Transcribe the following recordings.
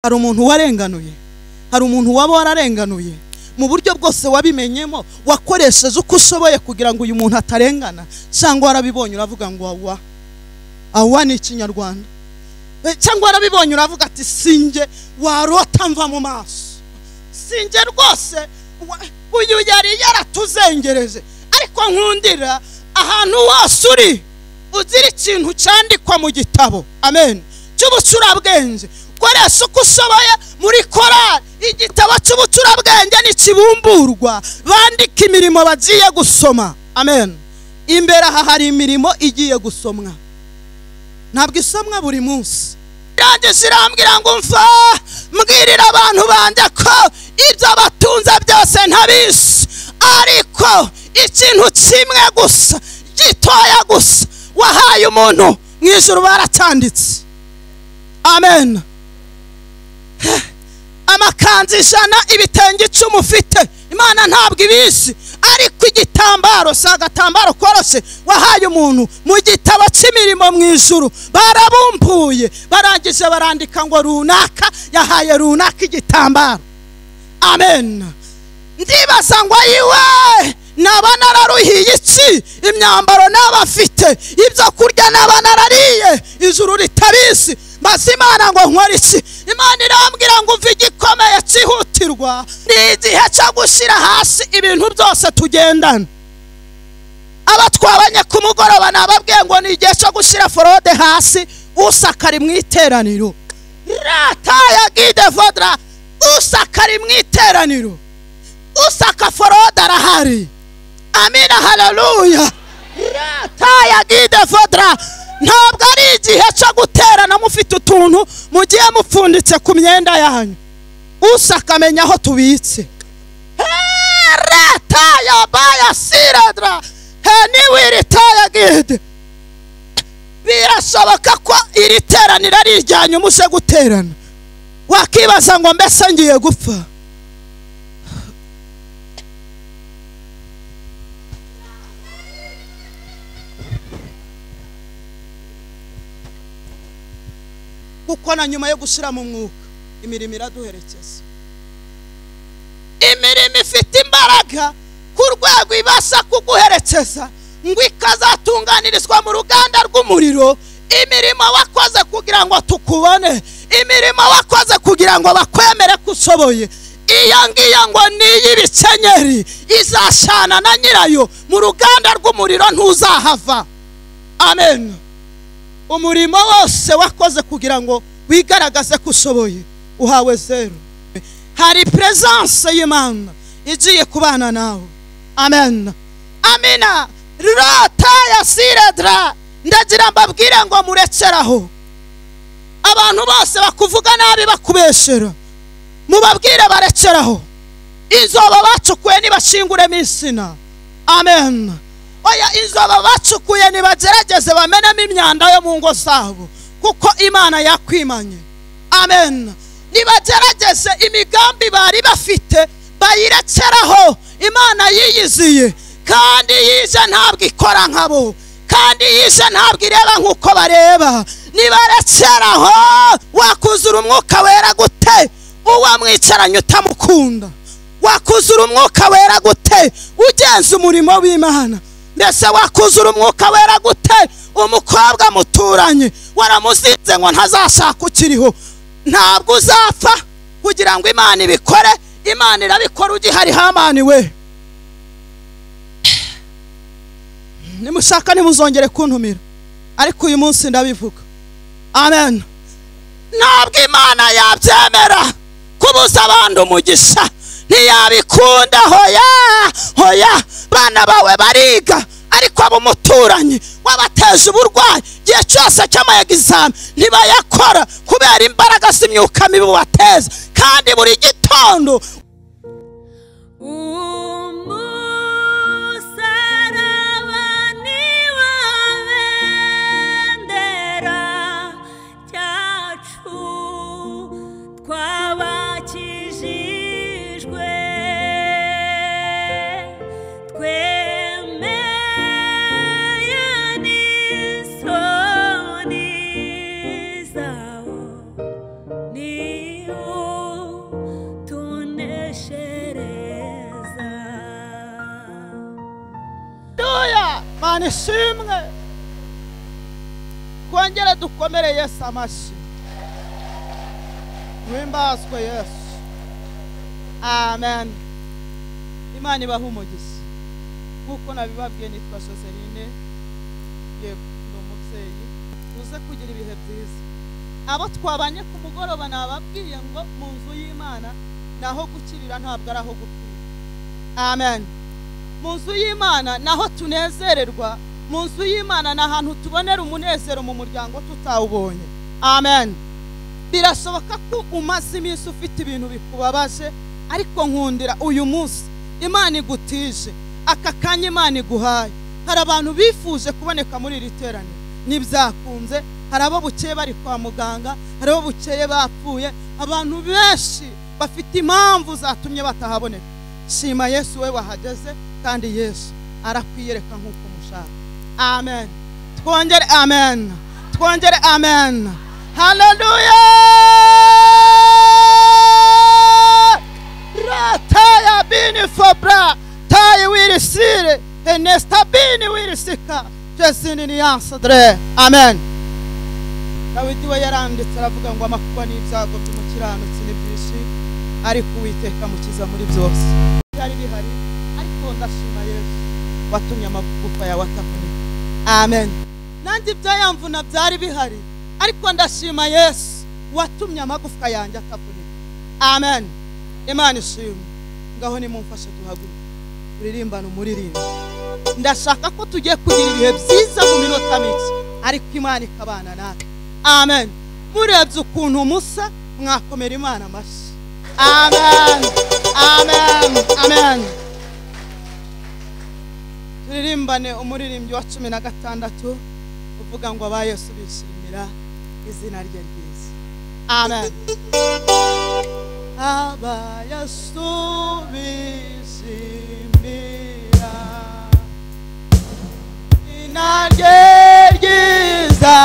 Hari umuntu warenganuye, hari umuntu waba wararenganuye mu buryo bwose wabimenyemo, wakoresheje uko ushoboye kugira ngo uyu muntu atarengana, cyangwa warabibonye uravuga ngo awa awa ni ikinyarwanda, cyangwa warabibonye uravuga ati sinjye warota mva mu maso, sinjye rwose uyu yari yaratuzengereje. Ariko nkundira ahantu wose uri ugira ikintu cyandikwa mu gitabo, amen, cy'ubucurabwenge. Koresha uko ushoboye muri korali, igitabo cy'ubucurabwenge nikibumburwa bandika imirimo bagiye gusoma, amen. Imbere aha hari imirimo igiye gusomwa, ntabwo isomwa buri munsi. Irangije irambwira ngo mfa mbwirira abantu banjye ko ibyo batunze byose ntabizi, ariko ikintu kimwe gusa gitoya gusa wahaye umuntu mu ijuru baracyanditse, amen. Amakanzu 100, ibitenge 10 ufite, Imana ntabwo ibizi, ariko igitambaro si agatambaro koroshye wahaye umuntu mu gitabo cy'imirimo mu ijuru barabumbuye, barangije barandika ngo runaka yahaye runaka igitambaro, amen. Ndibaza ngo ayiwe naba nararuhiye iki, imyambaro naba mfite, ibyo kurya naba narariye, ijuru ritabizi, maze Imana ngo nkore iki? Imana irambwira ngo umve igikomeye cyihutirwa ni igihe cyo gushyira hasi ibintu byose tugendana. Aba twabanye ku mugoroba nababwiye ngo ni igihe cyo gushyira forode hasi, usakari mu iteraniro, rataya gide vodra, usakari mu iteraniro, usaka forode arahari, amina, haleluya, rataya gide vodra. Ntabwo ari igihe cyo guterana mufite utuntu mugiye mupfunditse ku myenda yanyu, usakamenya aho tubitse. Rataya baya siradra heniwiritaya gide. Birashoboka ko iri teraniro ari iryanyu muje guterana, wakibaza ngo mbese ngiye gupfa. Kuko na nyuma yo gushira mu mwuka imirimo iraduherekeza. Imirimo ifite imbaraga ku rwego ibasha kuguherekeza ngo ikazatunganirizwa mu ruganda rw'umuriro. Imirimo wakoze kugira ngo tukubone, imirimo wakoze kugira ngo bakwemere ko ushoboye, iyo ngiyo ngo ni iy'ibikenyeri izashana na nyirayo mu ruganda rw'umuriro, ntuzahava, amen. Umurimo wose wakoze kugira ngo wigaragaze ko ushoboye uhawe zero. Hari presence y'Imana igiye kubana nawe, amen, amina. Rata ya siredra, ndagira mbabwire ngo murekeraho. Abantu bose bakuvuga nabi bakubeshera, mubabwire barekeraho. Inzoba bacukuye nibashinguremo insina, amen. Oya, inzoba bacukuye nibagerageze bamenemo imyanda yo mu ngo zabo, kuko Imana yakwimanye, amen. Nibagerageze imigambi bari bafite bayirekeraho, Imana yiyiziye, kandi yize ntabwo ikora nkabo, kandi yize ntabwo ireba nk'uko bareba. Nibarekeraho. Wakuzura umwuka wera gute uwa mwicaranye utamukunda? Wakuzura umwuka wera gute ugenza umurimo w'Imana? Mbese wakuzura umwuka wera gute umukobwa muturanye waramuzinze ngo ntazashaka ukiriho? Ntabwo uzapfa kugira ngo Imana ibikore. Imana irabikora ugihari. Hamani we, nimushaka nimuzongere kuntumira, ariko uyu munsi ndabivuga, amen. Ntabwo Imana yabyemera kubuza abantu umugisha, ntiyabikunda. Hoya hoya, bana bawe bariga ariko abo muturanye wabateje uburwayi, igihe cyose cy'amayegizami ntibayakora kubera imbaraga z'imyuka mibi bateza, kandi buri gitondo Ni Imana ishimwe. Twongere dukomere Yesu amashyi. Wimbazwe Yesu. Amen. Imana ibahe umugisha. Nk'uko nabibabwiye nitwa Joseline, yego ndi umubyeyi, uze kugira ibihe byiza. Abo twabanye ku mugoroba nababwiye ngo mu nzu y'Imana naho gukirira ntabwo ari aho gupfira. Amen. Mu nzu y'Imana naho tunezererwa, mu nzu y'Imana ni ahantu tubonera umunezero mu muryango tutawubonye. Amen. Birashoboka ko umaze iminsi ufite ibintu bikubabaje, ariko nkundira uyu munsi Imana igutije, aka kanya Imana iguhaye. Hari abantu bifuje kuboneka muri iri teraniro ntibyakunze, hari abo bukeye bari kwa muganga, hari abo bukeye bapfuye, abantu benshi bafite impamvu zatumye batahaboneka. Shima Yesu we wahageze, kandi Yesu arakwiyereka nk'uko umushaka. Amen. Twongere amen. Twongere amen. Haleluya. Rataya bini fobra tayi wirisire enesta bini wirisika jesini ni yansadre. Amen. Dawidi we yaranditse aravuga ngo amakuba n'ibyago by'umukiranutsi ni byinshi, ariko Uwiteka amukiza muri byose. Byari bihari, ariko ndashima Yesu watumye amagufa yawe atavunika. Amen. Nanjye ibyayamvuna byari bihari, ariko ndashima Yesu watumye amagufwa yanjye atavunika. Amen. Imana ishimwe. Ngaho nimumfashe duhaguruke turirimbane umuririmbo. Ndashaka ko tugiye kugira ibihe byiza mu minota mike, ariko Imana ikabana natwe. Amen. Murebye ukuntu musa, mwakomera Imana amashyi. Amen. Amen. Amen. Turirimbane umuririmbyi wa 16 uvuga ngo aba Yesu bishimira izina rye ryiza. Amen. Aba Yesu bishimira izina rye ryiza.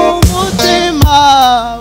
Umutima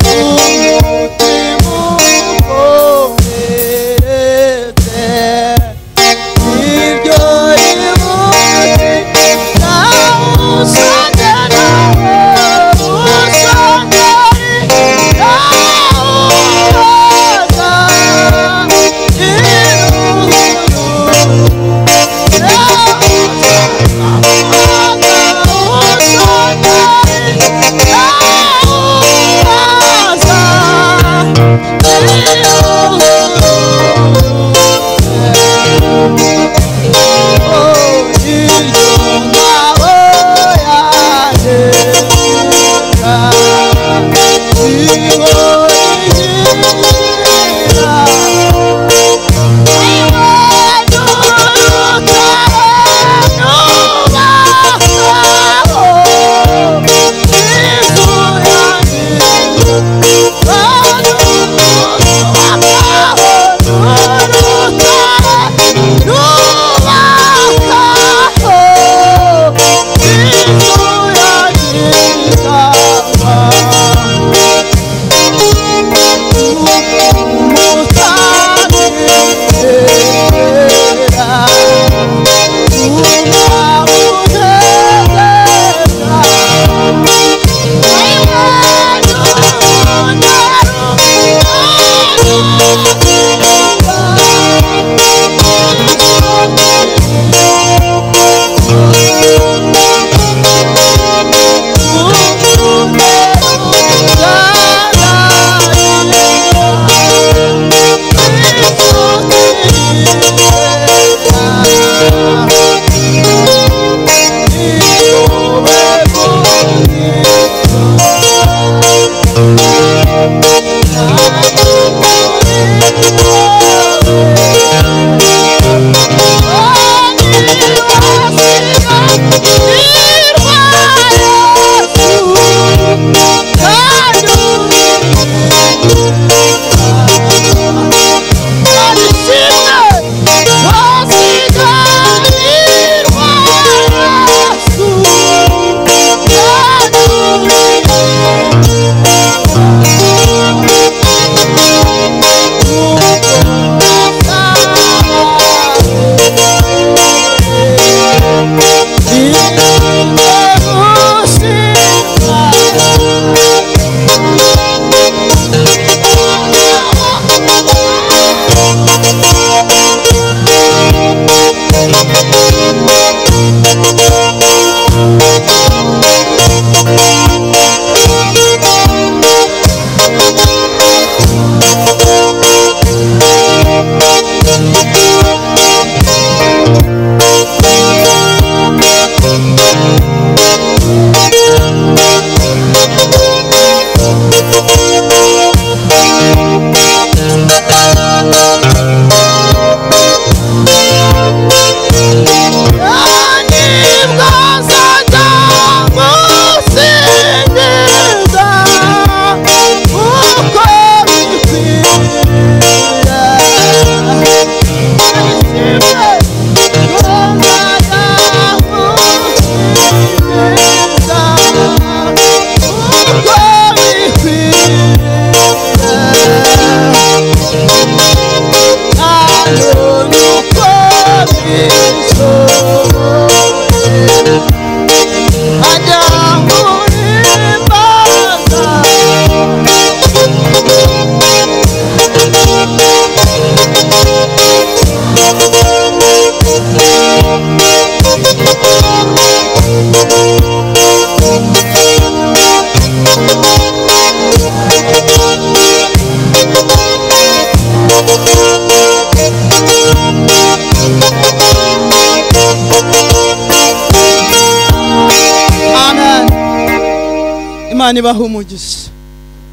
Imana ibaha umugisha.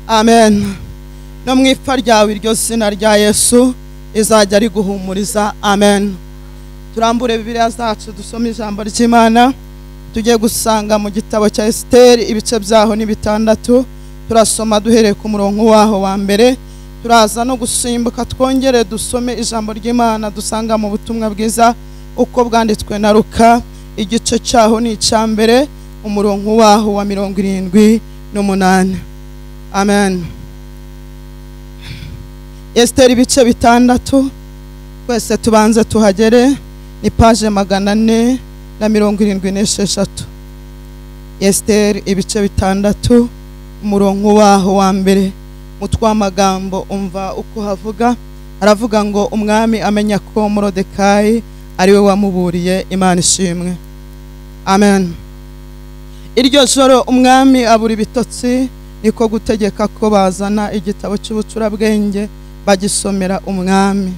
Amen. No mu ipfa ryawe iryo zina rya Yesu izajya riguhumuriza. Amen. Turambure Bibiliya zacu dusome ijambo ry'Imana. Tugiye gusanga mu gitabo cya Esiteri ibice byaho ni 6. Turasoma duhereye ku murongo waho wa mbere. Turaza no gusimbuka twongere dusome ijambo ry'Imana dusanga mu butumwa bwiza uko bwanditswe na Luka, igice cyaho ni icya mbere, umurongo waho wa 78. Amen. Esiteri ibice 6, twese tubanze tuhagere, ni page 476. Esiteri ibice 6, umurongo waho wa mbere. Mutwa amagambo umva uko havuga. Aravuga ngo umwami amenya ko Moridekayi ariwe wamuburiye. Imana ishimwe. Amen. Iryo joro umwami abura ibitotsi, niko gutegeka ko bazana igitabo cy'ubucurabwenge bagisomera umwami.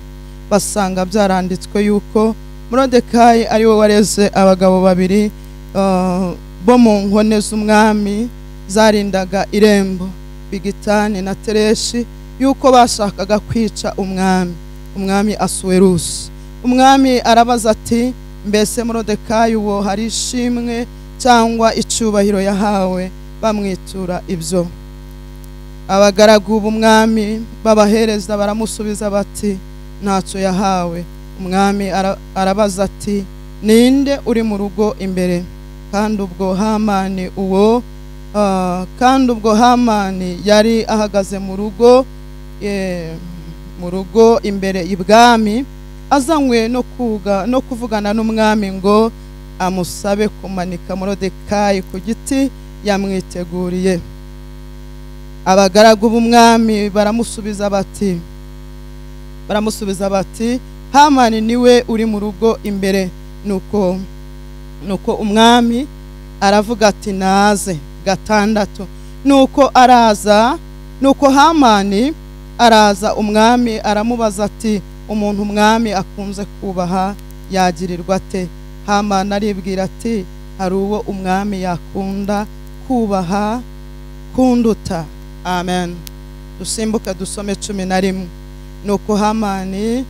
Basanga byaranditswe yuko Moridekayi ariwe wareze abagabo babiri bo mu nkone z'umwami zarindaga irembo, Bigitani na Tereshi, yuko bashakaga kwica umwami, umwami Asuwerusi. Umwami arabaza ati, mbese Moridekayi uwo hari ishimwe cyangwa icyubahiro yahawe bamwitura ibyo? Abagaragu b'umwami babahereza baramusubiza bati, ntacyo yahawe. Umwami arabaza ati, ninde uri mu rugo imbere? Kandi ubwo Hamani uwo kandi ubwo Hamani yari ahagaze mu rugo imbere ibwami, azanywe no kuvugana n'umwami ngo amusabe kumanika Moridekayi ku giti yamwiteguriye. Abagaragu b'umwami baramusubiza bati, Hamani niwe uri mu rugo imbere. Nuko umwami aravuga ati, naze. 6. Nuko araza, nuko Hamani araza. Umwami aramubaza ati, umuntu umwami akunze kubaha yagirirwa ate? Hamani aribwira ati, hari uwo umwami yakunda kubaha kunduta. Amen. Dusimbuka dusome 11. Nuko Hamani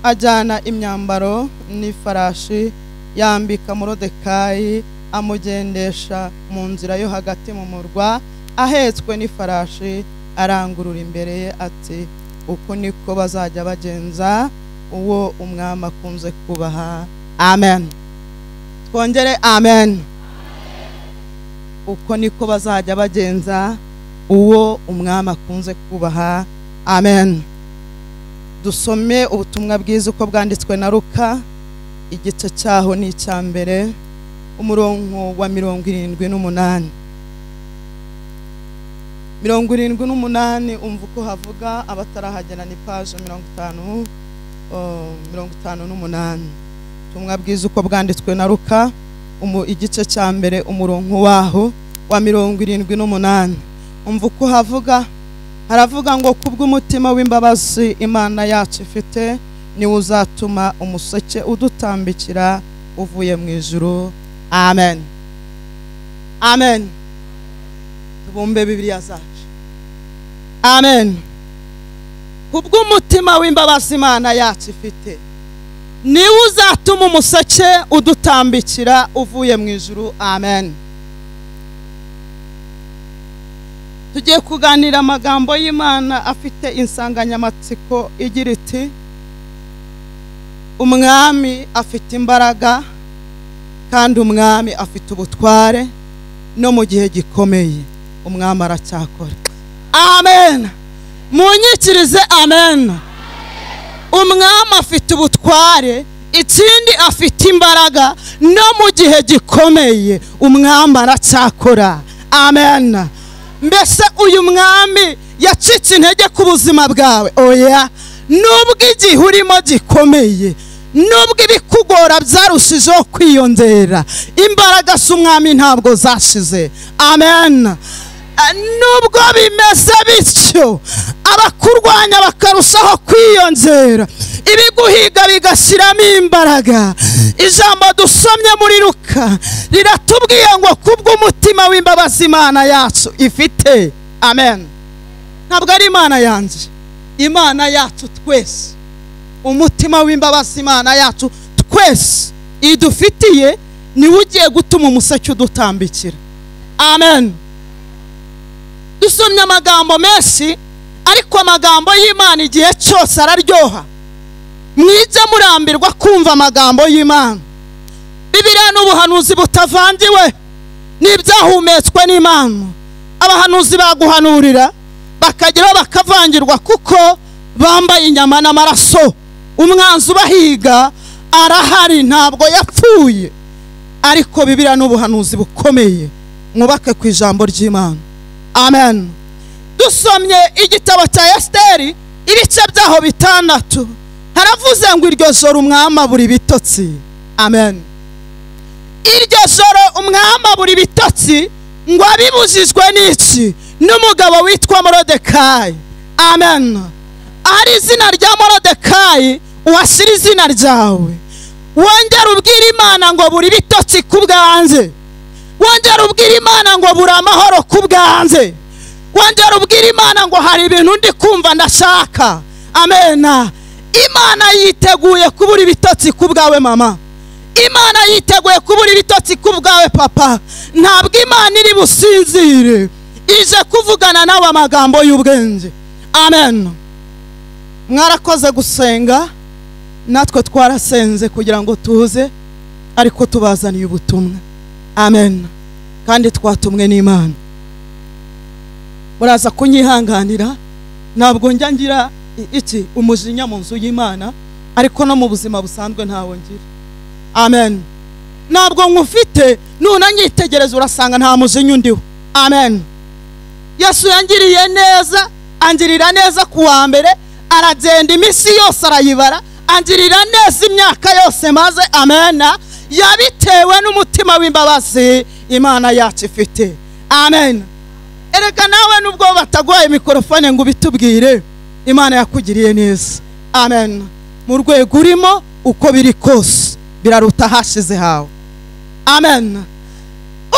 ajyana imyambaro n'ifarashi yambika Moridekayi, amugendesha mu nzira yo hagati mu murwa ahetswe n'ifarashi, arangurura imbere ye ati, uko niko bazajya bagenza uwo umwami akunze kubaha. Amen. Twongere amen. Uko niko bazajya bagenza uwo umwami akunze kubaha. Amen. Dusome ubutumwa bwiza uko bwanditswe na Luka, igice cyaho ni icya mbere, umurongo wa 78. 78, umva uko havuga. Abatarahagera ni page 58. Ubutumwa bwiza uko bwanditswe na Luka, igice cya mbere, umurongo waho wa 78. Umva uko havuga. Haravuga ngo kubw'umutima w'imbabazi Imana yacu ifite, niwe uzatuma umuseke udutambikira uvuye mu ijuru. Amen. Amen. Tubumbe Bibiliya zacu. Amen. Kubw'umutima w'imbabazi Imana yacu ifite, niwe uzatuma umuseke udutambikira uvuye mu ijuru. Amen. Tugiye kuganira amagambo y'Imana afite insanganyamatsiko igira iti, umwami afite imbaraga kandi umwami afite ubutware, no mu gihe gikomeye umwami aracyakora. Amen. Munyikirize amen. Umwami afite ubutware, ikindi afite imbaraga, no mu gihe gikomeye umwami aracyakora. Amen. Mbese uyu mwami yacitse intege ku buzima bwawe? Oya. Nubwo igihe urimo gikomeye, nubwo ibikugora byarushijeho kwiyongera, imbaraga z'umwami ntabwo zashize. Amen. Nubwo bimeze bityo, abakurwanya bakarushaho kwiyongera, ibiguhiga bigashyiramo imbaraga. Ijambo dusomye muri Luka riratubwiye ngo kubw'umutima w'imbabazi Imana yacu ifite. Amen. Ntabwo ari Imana yanjye, Imana yacu twese, umutima w'imbabazi Imana yacu twese idufitiye niwe ugiye gutuma umuseke udutambikira. Amen. Dusomye amagambo menshi, ariko amagambo y'Imana igihe cyose araryoha. Mwijye murambirwa kumva amagambo y'Imana. Bibiliya n'ubuhanuzi butavangiwe n'ibyahumetswe n'Imana. Abahanuzi baguhanurira bakageraho bakavangirwa kuko bambaye inyama n'amaraso. Umwanzi ubahiga arahari, ntabwo yapfuye. Ariko Bibiliya n'ubuhanuzi bukomeye, mwubake ku ijambo ry'Imana. Amen. Dusomye igitabo cya Esiteri ibice byaho 6, haravuze ngo iryo joro umwami abura ibitotsi. Amen. Iryo joro umwami abura ibitotsi ngo abibujijwe n'iki? N'umugabo witwa Morodekayi. Amen. Ahari izina rya Morodekayi uhashyira izina ryawe. Wongera ubwira Imana ngo buri bitotsi ku bwanjye. Wongera ubwira Imana ngo buri amahoro ku bwanjye. Wongera ubwira Imana ngo hari ibintu ndi kumva ndashaka. Amen. Imana yiteguye kubura ibitotsi ku bwawe mama. Imana yiteguye kubura ibitotsi ku bwawe papa. Ntabwo Imana iri businzire, ije kuvugana nawe amagambo y'ubwenge. Amen. Mwarakoze gusenga, natwe twarasenze kugira ngo tuze, ariko tubazaniye ubutumwa. Amen. Kandi twatumwe n'Imana. Muraza kunyihanganira, ntabwo njya ngira iki umujinya mu nzu y'Imana, ariko no mu buzima busanzwe ntawo ngira. Amen. Ntabwo nkufite, nunanyitegereza urasanga nta mujinya undiho. Amen. Yesu yangiriye neza, angirira neza ku wa mbere, aragenda iminsi yose arayibara, angirira neza imyaka yose maze. Amen. Yabitewe n'umutima w'imbabazi Imana yacu ifite. Amen. Erega nawe nubwo bataguhaye mikorofone ngo ubitubwire, Imana yakugiriye neza. Amen. Mu rwego urimo uko biri kose biraruta hashize hawe. Amen.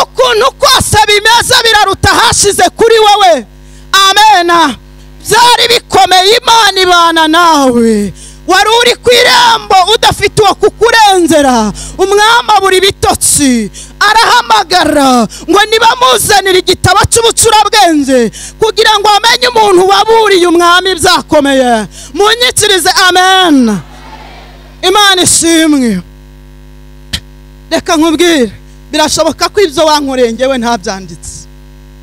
Ukuntu kose bimeze biraruta hashize kuri wowe. Amen. Byari bikomeye, Imana ibana nawe. Wari uri ku irembo udafite uwo kukurenzera. Umwami abura ibitotsi, arahamagara ngo nibamuzanire igitabo cy'ubucurabwenge kugira ngo amenye umuntu waburiye umwami byakomeye. Munyikirize amen. Imana ishimwe. Reka nkubwire, birashoboka ko ibyo wankoreye ngewe ntabyanditse.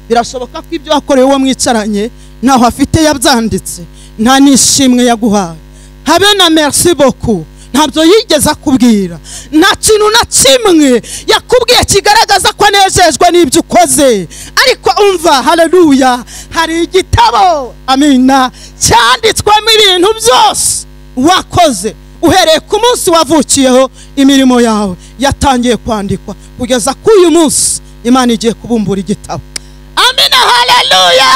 Birashoboka ko ibyo wakoreye uwo mwicaranye ntaho afite yabyanditse, nta nishimwe yaguhaye, habe na merci beaucoup ntabyo yigeze akubwira, nta kintu na kimwe yakubwiye kigaragaza ko anejejwe n'ibyo ukoze. Ariko umva, haleluya, hari igitabo, amina, cyanditswemo ibintu byose wakoze uhereye ku munsi wavukiyeho. Imirimo yawe yatangiye kwandikwa kugeza ku uyu munsi. Imana igiye kubumbura igitabo. Amina, haleluya.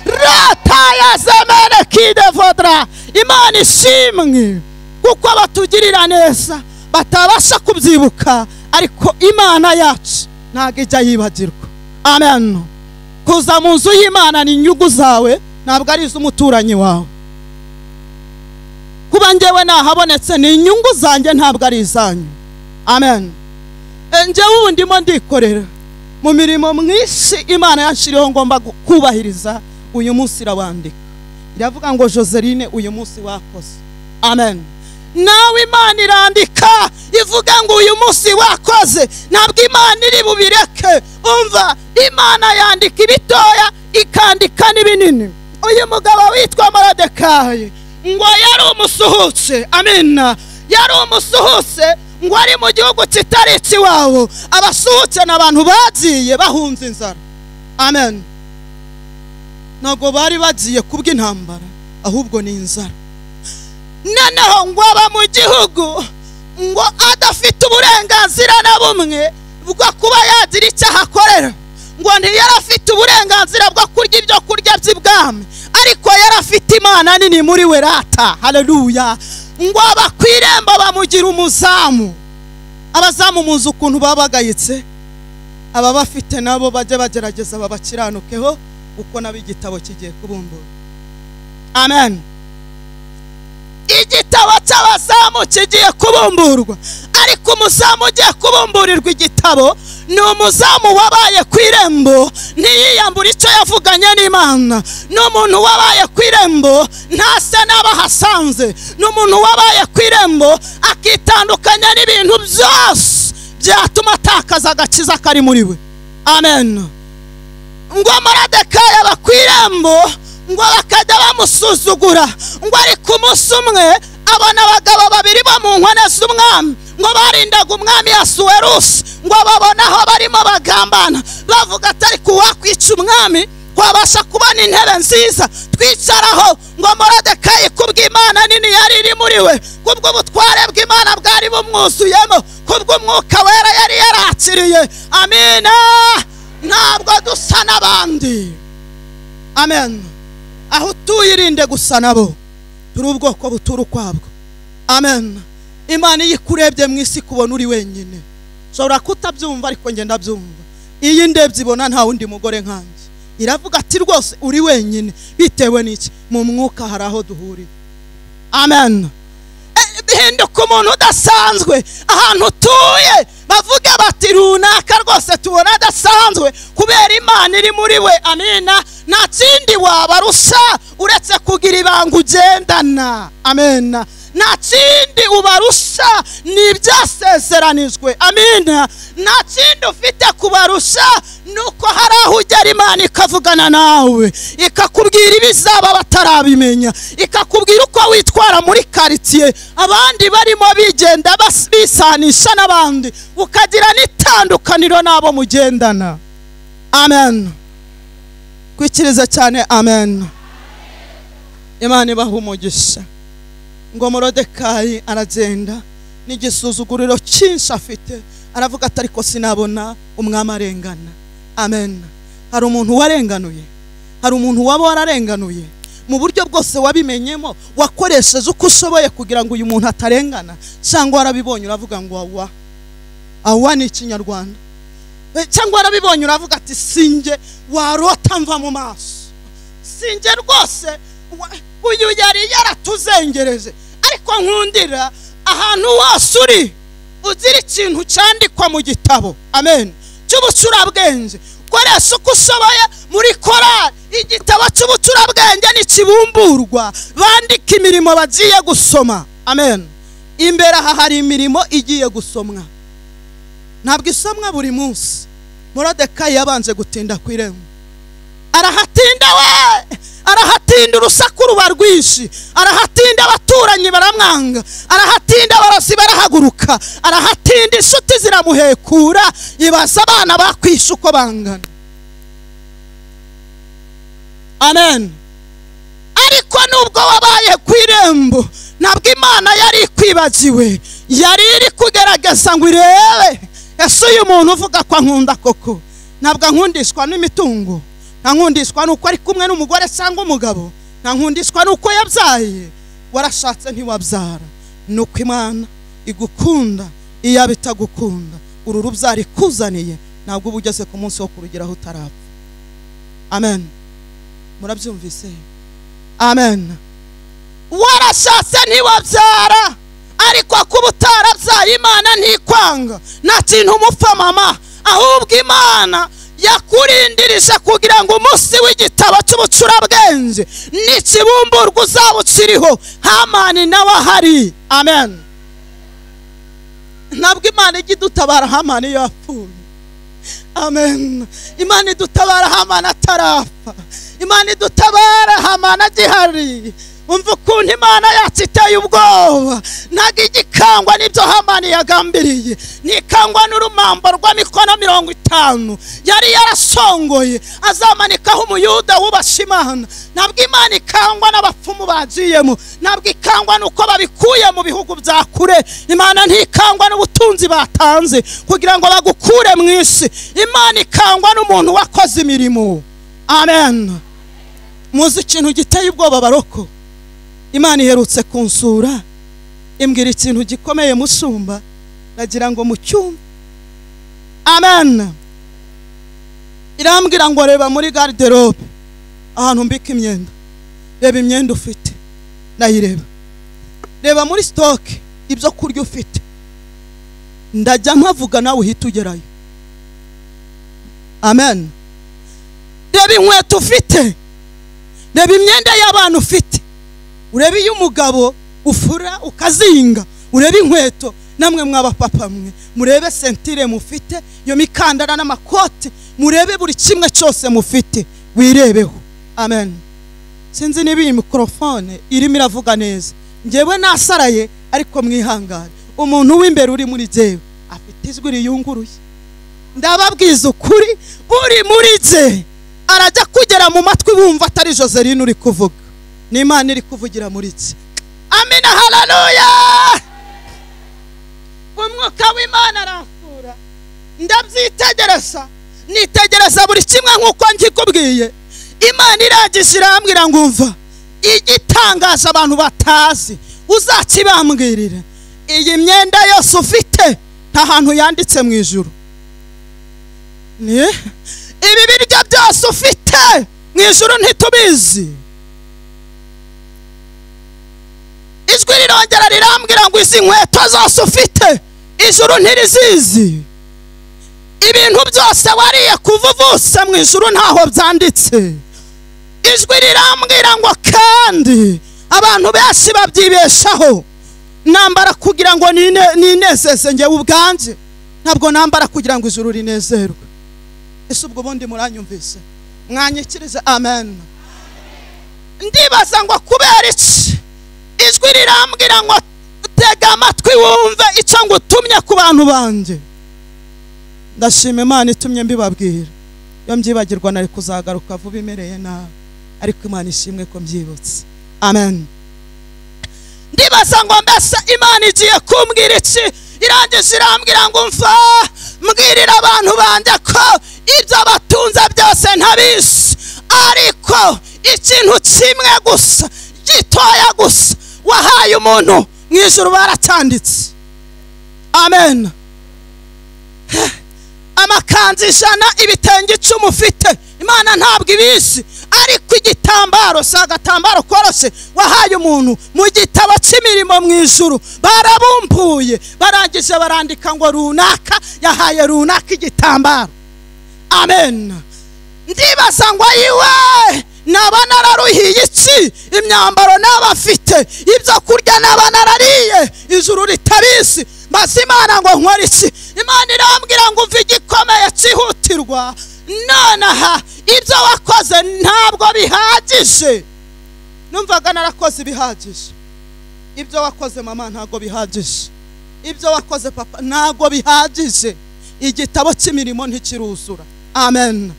Rata ya zemene kidevodra. Imana ishimwe kuko abatugirira neza batabasha kubyibuka, ariko Imana yacu ntabwo ijya yibagirwa. Amen. Kuza mu nzu y'Imana ni inyungu zawe, ntabwo ari iz'umuturanyi wawe. Kuba njyewe nahabonetse ni inyungu zanjye, ntabwo ari izanyu. Amen. Njyewe ubu ndimo ndikorera mu mirimo mwinshi Imana yanshiriyeho ngomba kubahiriza. Uyu munsi irawandika, iravuga ngo Joseline uyu munsi wakoze. Amen. Nawe Imana irandika ivuga ngo uyu munsi wakoze. Ntabwo Imana iri bubireke. Umva, Imana yandika ibitoya ikandika n'ibinini. Uyu mugabo witwa Morodekayi ngo yari umusuhutse. Amina. Yari umusuhutse ngo ari mu gihugu kitari ikiwabo. Abasuhutse n'abantu bagiye bahunze inzara. Amen. Ntabwo bari bagiye kubw'intambara, ahubwo ni inzara. Noneho ngo aba mu gihugu ngo adafite uburenganzira na bumwe bwo kuba yagira icyo ahakorera. Ngo Ngo ntiyari afite uburenganzira bwo kurya ibyo kurya by'ibwami, ariko yari afite Imana nini muri we rata. Haleluya. Ngo aba ku irembo bamugira umuzamu. Abazamu muzi ukuntu babagayitse, aba bafite nabo bajye bagerageza babakiranukeho, uko nabo igitabo kigiye kubumbura. Amen. Igitabo cy'abazamu kigiye kubumburwa, ariko umuzamu ugiye kubumburirwa igitabo ni umuzamu wabaye ku irembo ntiyiyambura icyo yavuganye n'Imana. Ni umuntu wabaye ku irembo ntase n'abahasanze. Ni umuntu wabaye ku irembo akitandukanya n'ibintu byose byatuma atakaza agakiza kari muri we. Amen. Ngo Moridekayi aba ku irembo, ngo bakajya bamusuzugura. Ngo ariko umunsi umwe abona abagabo babiri bo mu nkone z'umwami, ngo barindaga umwami Asuwerusi, ngo babona aho barimo bagambana bavuga ati ariko uwakwica umwami twabasha kubona intebe nziza twicaraho. Ngo Moridekayi kubw'Imana nini yari iri muri we, kubw'ubutware bw'Imana bwari bumwuzuyemo, kubw'umwuka wera yari yarakiriye. Amina. Ntabwo dusa n'abandi. Amen. Aho tuyirinde gusa nabo, turi ubwoko butura ukwabwo. Amen. Imana iyo ikurebye mu isi kubona uri wenyine, ushobora kutabyumva ariko njye ndabyumva. Iyi ndebye ibona nta wundi mugore nkanjye, iravuga ati rwose uri wenyine. Bitewe n'iki? Mu mwuka hari aho duhuriye. Amen. Bihinduka umuntu udasanzwe ahantu utuye, bavuga bati runaka rwose tubona adasanzwe kubera Imana iri muri we. Amina. Nta kindi wabarusha uretse kugira ibanga ugendana. Amen. Nta kindi ubarusha ni ibyasezeranijwe. Amina. Nta kindi ufite kubarusha nuko hari aho ugera Imana ikavugana nawe, ikakubwira ibizaba batarabimenya, ikakubwira uko witwara muri quartier abandi barimo bigenda bisanisha n'abandi, ukagira n'itandukaniro n'abo mugendana. Amen. Kwikiriza cyane. Amen. Imana ibaha umugisha. Ngo Moridekayi aragenda n'igisuzuguriro cyinshi afite, aravuga ati ariko sinabona umwami arengana. Amen. Hari umuntu warenganuye, hari umuntu waba wararenganuye mu buryo bwose wabimenyemo, wakoresheje uko ushoboye kugira ngo uyu muntu atarengana, cyangwa warabibonye uravuga ngo awa awa ni ikinyarwanda, cyangwa warabibonye uravuga ati sinjye warota mva mu maso, sinjye rwose uyu yari yaratuzengereje. Ariko nkundira ahantu wose uri ugira ikintu cyandikwa mu gitabo. Amen. Cy'ubucurabwenge. Koresha uko ushoboye muri korali. Igitabo cy'ubucurabwenge nikibumburwa, bandika imirimo bagiye gusoma. Amen. Imbere aha hari imirimo igiye gusomwa, ntabwo isomwa buri munsi. Moridekayi yabanje gutinda ku irembo, arahatinda we, arahatinda urusaku ruba rwinshi, arahatinda abaturanyi baramwanga, arahatinda abarozi barahaguruka, arahatinda inshuti ziramuhekura, ibaza abana bakwisha uko bangana. Amen. Ariko nubwo wabaye ku irembo, ntabwo Imana yari ikwibagiwe, yari iri kugerageza ngo irebe ese uyu muntu uvuga ko ankunda koko, ntabwo ankundishwa n'imitungo, ntankundishwa nuko ari kumwe n'umugore cyangwa umugabo, ntankundishwa nuko yabyaye. Warashatse ntiwabyara, nuko Imana igukunda. Iyo bitagukunda uru rubyaro ikuzaniye, ntabwo uba ugeze ku munsi wo kurugeraho utarapfa. Amen. Murabyumvise? Amen. Warashatse ntiwabyara, ariko kuba utarabyaye Imana ntikwanga. Nta kintu umupfa mama, ahubwo Imana yakurindirije kugira ngo umunsi w'igitabo cy'ubucurabwenge nikibumburwa uzaba ukiriho, Hamani nawe ahari. Amen. Ntabwo Imana ijya idutabara Hamani yapfuye. Amen. Imana idutabara Hamani atarapfa. Imana idutabara Hamani agihari. Umva ukuntu Imana yacu iteye ubwoba. Ntabwo igikangwa n'ibyo Hamani yagambiriye, ntikangwa n'urumambo rw'amikono 50 yari yarasongoye azamanikaho umuyuda wubasha Imana. Ntabwo Imana ikangwa n'abapfumu bagiyemo, ntabwo ikangwa n'uko babikuye mu bihugu bya kure. Imana ntikangwa n'ubutunzi batanze kugira ngo bagukure mu isi. Imana ikangwa n'umuntu wakoze imirimo. Amen. Muzi ikintu giteye ubwoba baroko? Imana iherutse kunsura imbwira ikintu gikomeye musumba, nagira ngo mucyumve. Amen. Irambwira ngo reba muri garde-robe ahantu mbika imyenda, reba imyenda ufite, ndayireba. Reba muri stock ibyo kurya ufite, ndajya mpavuga nawe uhita ugerayo. Amen. Reba inkweto ufite, reba imyenda y'abantu ufite, urebe iyo umugabo ufura ukazinga, urebe inkweto namwe mw'abapapa mwe, murebe sentire mufite, iyo mikandara n'amakoti, murebe buri kimwe cyose mufite, wirebeho. Amen. Sinzi niba iyi mikrofone irimo iravuga neza, njyewe nasaraye ariko mwihangane. Umuntu w'imbere uri muri jyewe afite ijwi riyunguruye. Ndababwiza ukuri, uri muri jye arajya kugera mu matwi bumva atari Joseline uri kuvuga, ni Imana iri kuvugira muri jye. Amina, haleluya. Umwuka w'Imana aransura, ndabyitegereza, nitegereza buri kimwe nk'uko ngikubwiye. Imana irangije irambwira ngo umva igitangaza abantu batazi uzakibambwirire. Iyi myenda yose ufite nta hantu yanditse mu ijuru. Ibi biryo byose ufite mu ijuru ntitubizi. Ijwi rirongera rirambwira ngo izi nkweto zose ufite ijuru ntirizizi. Ibintu byose wariye kuva uvutse mu ijuru ntaho byanditse. Ijwi rirambwira ngo kandi abantu benshi babyibeshaho. Nambara kugira ngo ninezeze njyewe ubwanjye, ntabwo nambara kugira ngo ijuru rinezerwe. Ese ubwo bundi muranyumvise? Mwanyikirize amen. Ndibaza ngo kubera iki ijwi rirambwira ngo tega amatwi wumve icyo ngutumye ku bantu banjye. Ndashima Imana itumye mbibabwira. Iyo mbyibagirwa nari kuzagaruka vuba imereye nabi, ariko Imana ishimwe ko mbyibutse. Amen. Ndibaza ngo mbese Imana igiye kumbwira iki? Irangije irambwira ngo mva mbwirira abantu banjye ko ibyo batunze byose ntabizi, ariko ikintu kimwe gusa gitoya gusa wahaye umuntu mu ijuru baracyanditse. Amen. Amakanzu 100, ibitenge 10 ufite, Imana ntabwo ibizi, ariko igitambaro si agatambaro koroshye wahaye umuntu mu gitabo cy'imirimo mu ijuru barabumbuye, barangije barandika ngo runaka yahaye runaka igitambaro. Amen. Ndibaza ngo ayiwe naba nararuhiye iki? Imyambaro naba mfite, ibyo kurya naba narariye, ijuru ritabizi. Maze Imana ngo nkore iki? Imana irambwira ngo umve igikomeye cyihutirwa nonaha, ibyo wakoze ntabwo bihagije. Numvaga narakoze ibihagije. Ibyo wakoze mama ntabwo bihagije, ibyo wakoze papa ntabwo bihagije. Igitabo cy'imirimo ntikiruzura. Amen.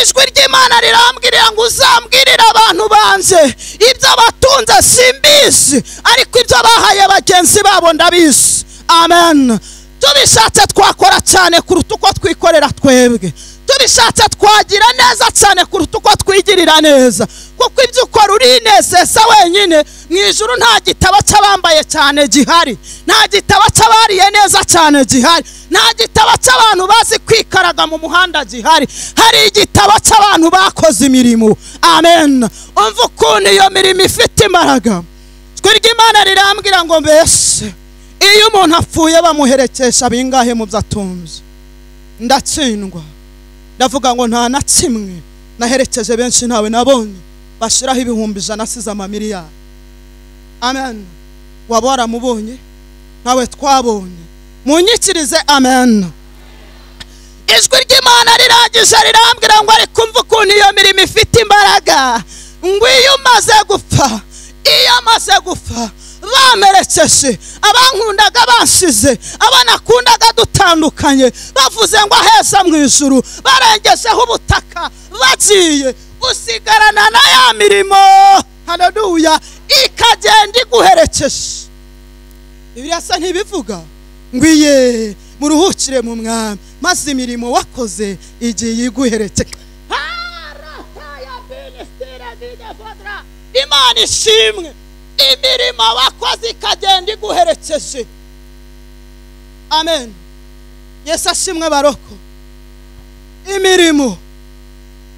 Ijwi ry'Imana rirambwira ngo uzambwirire abantu banjye ibyo batunze simbizi, ariko ibyo bahaye bagenzi babo ndabizi. Amen. Tubishatse twakora cyane kuruta uko twikorera twebwe. Tubishatse twagira neza cyane kuruta uko twigirira neza, kuko ibyo ukora urinezeza wenyine. Mu ijuru nta gitabo cy'abambaye cyane gihari, nta gitabo cy'abariye neza cyane gihari, nta gitabo cy'abantu bazi kwikaraga mu muhanda gihari. Hari igitabo cy'abantu bakoze imirimo. Amen. Umva ukuntu iyo mirimo ifite imbaraga. Ijwi ry'Imana rirambwira ngo mbese iyo umuntu apfuye bamuherekesha bingahe mu byo atunze? Ndatsindwa. Ndavuga ngo nta na kimwe naherekeje benshi ntawe nabonye bashiraho 100,000 asize amamiliyari. Amen. Waba waramubonye? Ntawe twabonye. Munyikirize amen. Ijwi ry'Imana rirangije rirambwira ngo ariko umva ukuntu iyo mirimo ifite imbaraga, ngo iyo umaze gupfa Iyo amaze gupfa bamerekeje, abankundaga bansize, abanakundaga dutandukanye, bavuze ngo aheza mu ijuru, barengejeho ubutaka bagiye, usigarana na ya mirimo, haleluya, ikagenda iguherekeje. Bibiliya se ntibivuga ngwiye muruhukire mu mwami, maze imirimo wakoze igiye iguherekeje. Imana ishimwe, imirimo wakoze ikagenda iguherekeje. Amen. Yesu ashimwe baroko. Imirimo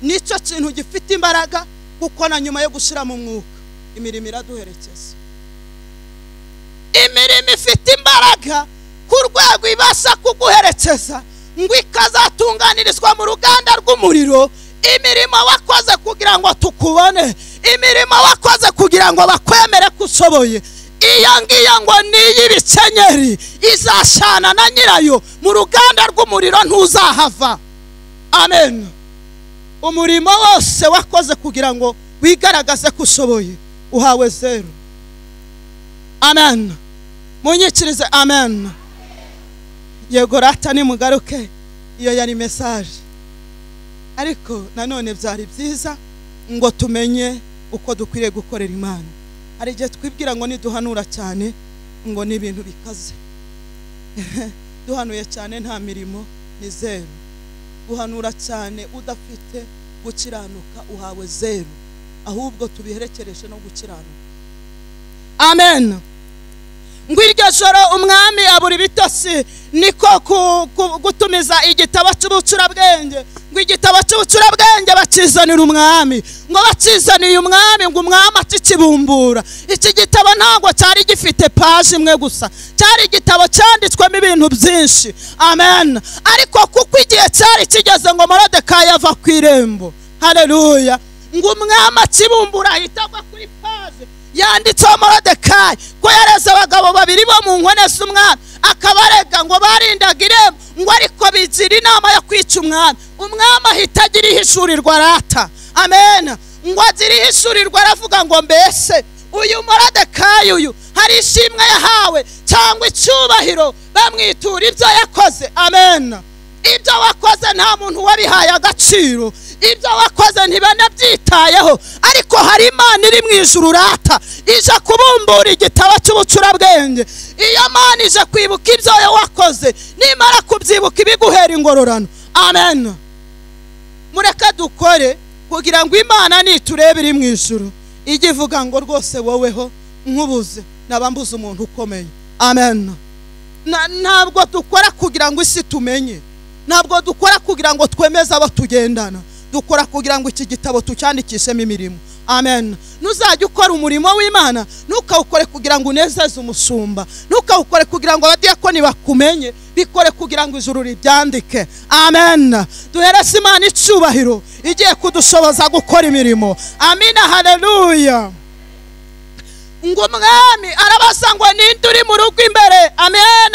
nicyo kintu gifite imbaraga, kuko na nyuma yo gushira mu mwuka imirimo iraduherekeza. Imirimo ifite imbaraga ku rwego ibasha kuguherekeza ngo ikazatunganirizwa mu ruganda rw'umuriro. Imirimo wakoze kugira ngo tukubone, imirimo wakoze kugira ngo bakwemere ko ushoboye, iyo ngiyo ngo ni iy'ibikenyeri, izashana na nyirayo mu ruganda rw'umuriro, ntuzahava. Amen. Umurimo wose wakoze kugira ngo wigaragaze ko ushoboye uhawe zero. Amen. Munyikirize amen. Yego rata nimugaruke, iyo yari message. Ariko nanone byari byiza ngo tumenye uko dukwiriye gukorera Imana. Hari igihe twibwira ngo niduhanura cyane ngo ni ibintu bikaze. Duhanuye cyane nta mirimo ni zero. Guhanura cyane udafite gukiranuka uhawe zero. Ahubwo tubiherekereje no gukiranuka. Amen. Ngo iryo joro umwami abura ibitotsi, niko gutumiza igitabo cy'ubucurabwenge. Ngo igitabo cy'ubucurabwenge bakizanira umwami, ngo bakizaniye umwami, ngo umwami akikibumbura. Iki gitabo ntabwo cyari gifite paji imwe gusa, cyari igitabo cyanditswemo ibintu byinshi. Amen. Ariko kuko igihe cyari kigeze ngo Moridekayi ava ku irembo, haleluya, ngo umwami akibumbura ahita agwa kuri paji yanditseho Moridekayi ko yareze abagabo babiri bo mu nkone z'umwami, akabarega ngo barindaga irembo, ngo ariko bigira inama yo kwica umwami. Umwami ahita agira ihishurirwa arata. Amen. Ngo agira ihishurirwa aravuga ngo mbese uyu Moridekayi uyu hari ishimwe yahawe cyangwa icyubahiro, bamwitura ibyo yakoze. Amen. Ibyo wakoze nta muntu wabihaye agaciro, ibyo wakoze ntibanabyitayeho, ariko hari Imana iri mu ijuru rata ije kubumbura igitabo cy'ubucurabwenge. Iyo Mana ije kwibuka ibyo wakoze, nimara kubyibuka ibiguhera ingororano. Amen. Mureke dukore kugira ngo Imana niturebe iri mu ijuru ijye ivuga ngo rwose woweho nkubuze naba mbuze umuntu ukomeye. Amen. Ntabwo dukora kugira ngo isi tumenye, ntabwo dukora kugira ngo twemeze abo tugendana, dukora kugira ngo iki gitabo tucyandikishemo imirimo. Amen. Nuzajya ukora umurimo w'Imana, ntukawukore kugira ngo unezeze umushumba, ntukawukore kugira ngo abadiyakoni bakumenye, bikore kugira ngo ijuru ribyandike. Amen. Duhereze Imana icyubahiro igiye kudushoboza gukora imirimo. Amina, haleluya. Ngo umwami arabaza ngo ninde uri mu rugo imbere. Amen.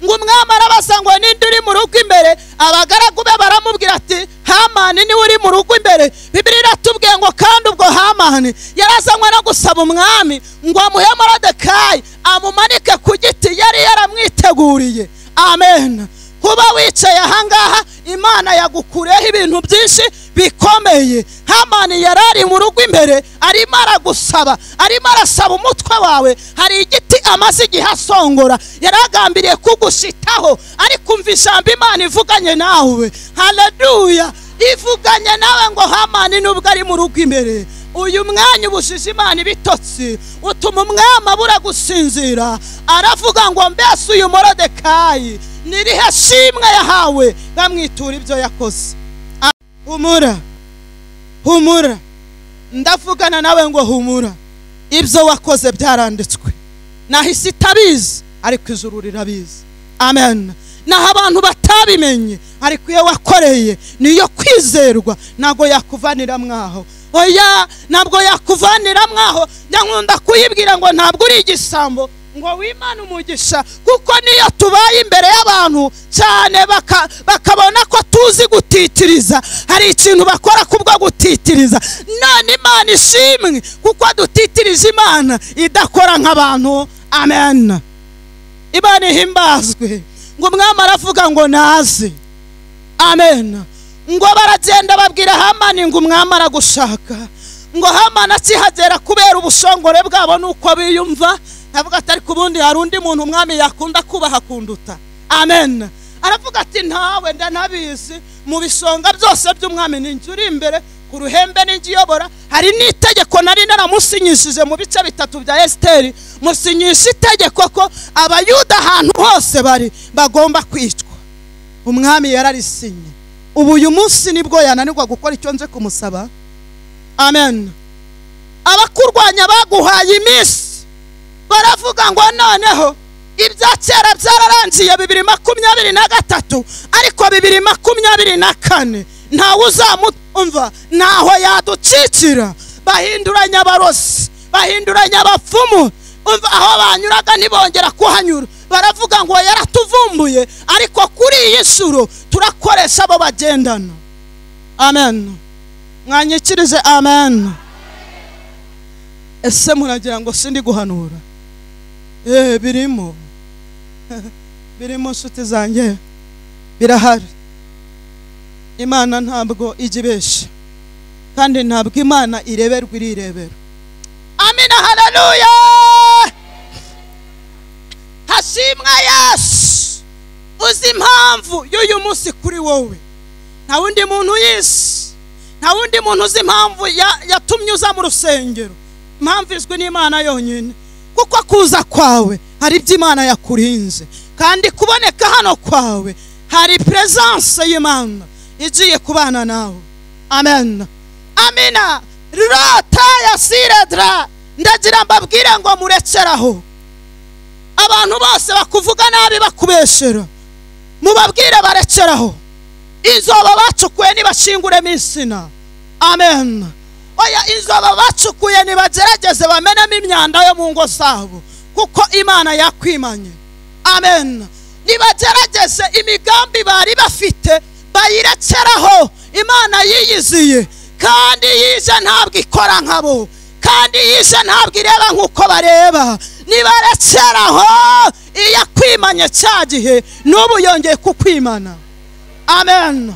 Ngo umwami arabaza ngo ninde uri mu rugo imbere. Abagaragu be baramubwira ati Hamani niwe uri mu rugo imbere. Bibiliya iratubwiye ngo kandi ubwo Hamani yarazanywe no gusaba umwami ngo amuhe Moridekayi amumanike ku giti yari yaramwiteguriye. Amen. Kuba wicaye ahangaha Imana yagukureho ibintu byinshi bikomeye. Hamani yarari mu rugo imbere arimo aragusaba, arimo arasaba umutwe wawe. Hari igiti amaze igihe asongora, yaragambiriye kugushitaho, ariko umva ijambo Imana ivuganye nawe. Haleluya. Ivuganye nawe ngo Hamani nubwo ari mu rugo imbere, uyu mwanya ubujije Imana ibitotsi utuma umwami abura gusinzira. Aravuga ngo mbese uyu Moridekayi nirihe shimwe yahawe, bamwitura ibyo yakoze. Humura, humura, ndavugana nawe ngo humura, ibyo wakoze byaranditswe. Nahise itabizi ariko ijuru rirabizi. Amen. Naho abantu batabimenye, ariko iyo wakoreye niyo kwizerwa, ntabwo yakuvanira mwaho. Oya, ntabwo yakuvanira mwaho. Nkunda kuyibwira ngo ntabwo uri igisambo ngo wimane umugisha, kuko niyo tubaye imbere y'abantu cyane bakabona ko tuzi uzi gutitiriza, hari ikintu bakora kubwo gutitiriza. None Imana ishimwe kuko dutitirije Imana idakora nk'abantu. Amen. Imana ihimbazwe. Ngo umwami aravuga ngo naze. Amen. Ngo baragenda babwira Hamani ngo umwami aragushaka. Ngo Hamani akihagera kubera ubushongore bwabo nuko biyumva, avuga ati ariko ubundi hari undi muntu umwami yakunda kubaha kunduta. Amen. Aravuga ati ntawe ndanabizi, mu bisonga byose by'umwami ninjye uri imbere, ku ruhembe ninjye iyobora. Hari n'itegeko nari naramusinyishije mu bice bitatu bya Esiteri, musinyisha itegeko ko Abayuda ahantu hose bari bagomba kwicwa. Umwami yararisinye. Ubu uyu munsi nibwo yananirwa gukora icyo nje kumusaba. Amen. Abakurwanya baguhaye iminsi, baravuga ngo noneho ibya kera byararangiye 2023, ariko 2024 ntawe uzamumva, ntaho yaducikira. Bahinduranya abarosi, bahinduranya abapfumu, umva aho banyuraga ntibongera kuhanyura. Baravuga ngo yaratuvumbuye, ariko kuri iyi nshuro turakoresha abo bagendana. Amen. Mwanyikirize amen. Ese muragira ngo sindi guhanura? Birimo birimo nshuti zanjye, birahari. Imana ntabwo ijya ibesha, kandi ntabwo Imana ireberwa irirebera. Amina, haleluya. Hashimwa Yesu. Uzi impamvu y'uyu munsi kuri wowe? Nta wundi muntu yisi, nta wundi muntu uzi impamvu yatumye uza mu rusengero. Impamvu izwi n'Imana yonyine. Kuko kuza kwawe hari ibyo Imana yakurinze, kandi kuboneka hano kwawe hari presence y'Imana igiye kubana nawe. Amen. Amina. Rata ya siredra. Ndagira mbabwire ngo murekeraho. Abantu bose bakuvuga nabi bakubeshera, mubabwire barekeraho. Inzoba bacukuye nibashinguremo insina. Amen. Oya, inzoba bacukuye nibagerageze bamenemo imyanda yo mu ngo zabo, kuko Imana yakwimanye. Amen. Nibagerageze imigambi bari bafite bayirekeraho. Imana yiyiziye, kandi yize ntabwo ikora nkabo, kandi yize ntabwo ireba nkuko bareba. Nibarekeraho, iyakwimanye cya gihe n'ubu yongeye kukwimana. Amen.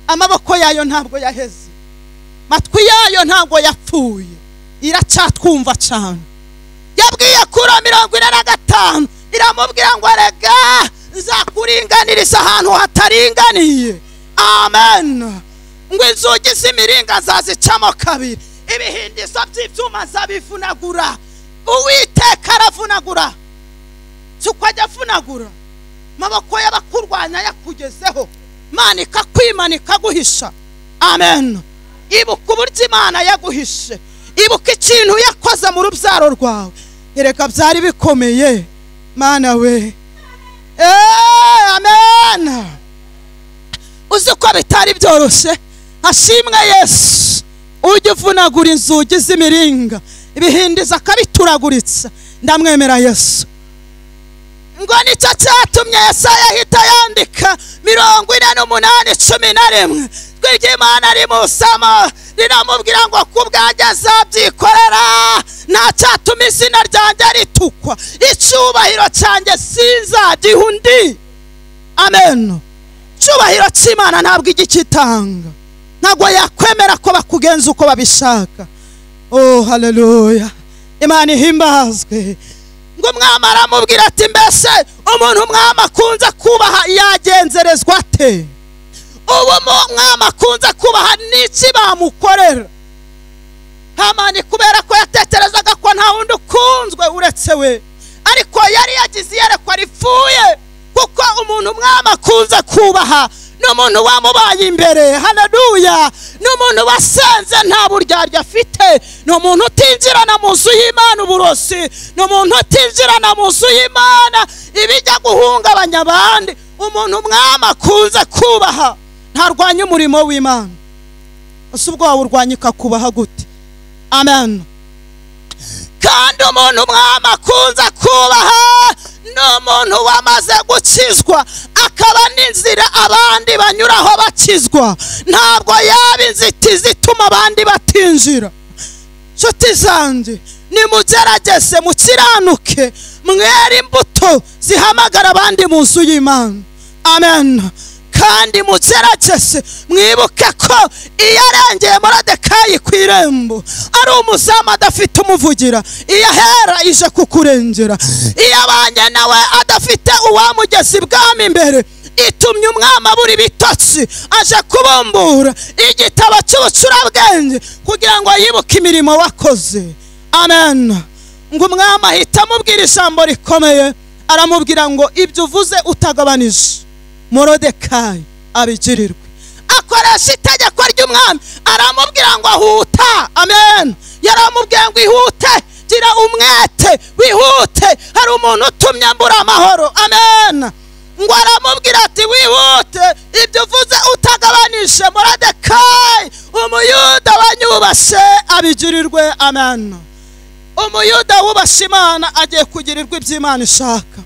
Amaboko yayo ntabwo yaheze, matwi yayo ntabwo yapfuye, iracyatwumva cyane. Yabwiye kuri 45 iramubwira ngo erega nzakuringaniriza ahantu hataringaniye. Amen. Ngo inzugi z'imiringa zazicamo kabiri, ibihindizo by'ibyuma zabivunagura. Uwiteka aravunagura. Si uko ajya avunagura, amaboko y'abakurwanya yakugezeho, Imana ikakwimana ikaguhisha. Amen. Ibuka uburyo Imana yaguhishe, ibuka ikintu yakoze mu rubyaro rwawe. Erega byari bikomeye, Mana we. Amen. Uzi ko bitari byoroshye. Hashimwe Yesu ujya uvunagura inzugi z'imiringa, ibihindiza akabituraguritsa. Ndamwemera Yesu. Ngo nicyo cyatumye Yesaya ahita yandika 48:11. Tw'iry'Imana rimusama riramubwira ngo kubwanjye azabyikorera, nta cyatuma izina ryanjye ritukwa, icyubahiro cyanjye sinzagiha undi. Amen. Icyubahiro cy'Imana ntabwo igikitanga, ntabwo yakwemera ko bakugenza uko babishaka. Oh, haleluya. Imana ihimbazwe. Ngo umwami aramubwira ati mbese umuntu umwami akunze kubaha yagenzerezwa ate? Ubu umwami akunze kubaha n'iki bamukorera? Hamani kubera ko yatekerezaga ko nta wundi ukunzwe uretse we, ariko yari yagize iyerekwa ripfuye, kuko umuntu umwami akunze kubaha ni umuntu wamubaye imbere. Haleluya. Ni umuntu wasenze nta buryarya afite, ni umuntu utinjirana mu nzu y'Imana uburosi, ni umuntu utinjirana mu nzu y'Imana ibijya guhungabanya abandi. Umuntu umwami akunze kubaha ntarwanya umurimo w'Imana. Ese ubwo wawurwanya ikakubaha gute? Amen. Kandi umuntu umwami akunze kubaha ni umuntu wamaze gukizwa, akaba n'inzira abandi banyuraho bakizwa. Ntabwo yaba inzitizi ituma abandi batinjira. Nshuti zanjye, nimugerageze mukiranuke, mwere imbuto zihamagara abandi mu nzu y'Imana. Amen. Kandi mugerageze mwibuke ko iyo arengeye Moridekayi ku irembo ari umuzamu adafite umuvugira, iyo ahera ije kukurengera, iyo abanye nawe adafite uwamugeza ibwami imbere, itumye umwami abura ibitotsi aje kubumbura igitabo cy'ubucurabwenge kugira ngo yibuke imirimo wakoze. Amen. Ngo umwami ahita amubwira ijambo rikomeye, aramubwira ngo ibyo uvuze utagabanije Moridekayi abigirirwe. Akoresha itegeko ry'umwami, aramubwira ngo ahuta. Amen. Yaramubwiye ngo ihute, gira umwete, wihute, hari umuntu utumye mbura amahoro. Amen. Ngo aramubwira ati wihute, ibyo uvuze utagabanije Moridekayi umuyuda wanyubashe abigirirwe. Amen. Umuyuda wubashe Imana agiye kugirirwa iby'Imana ishaka.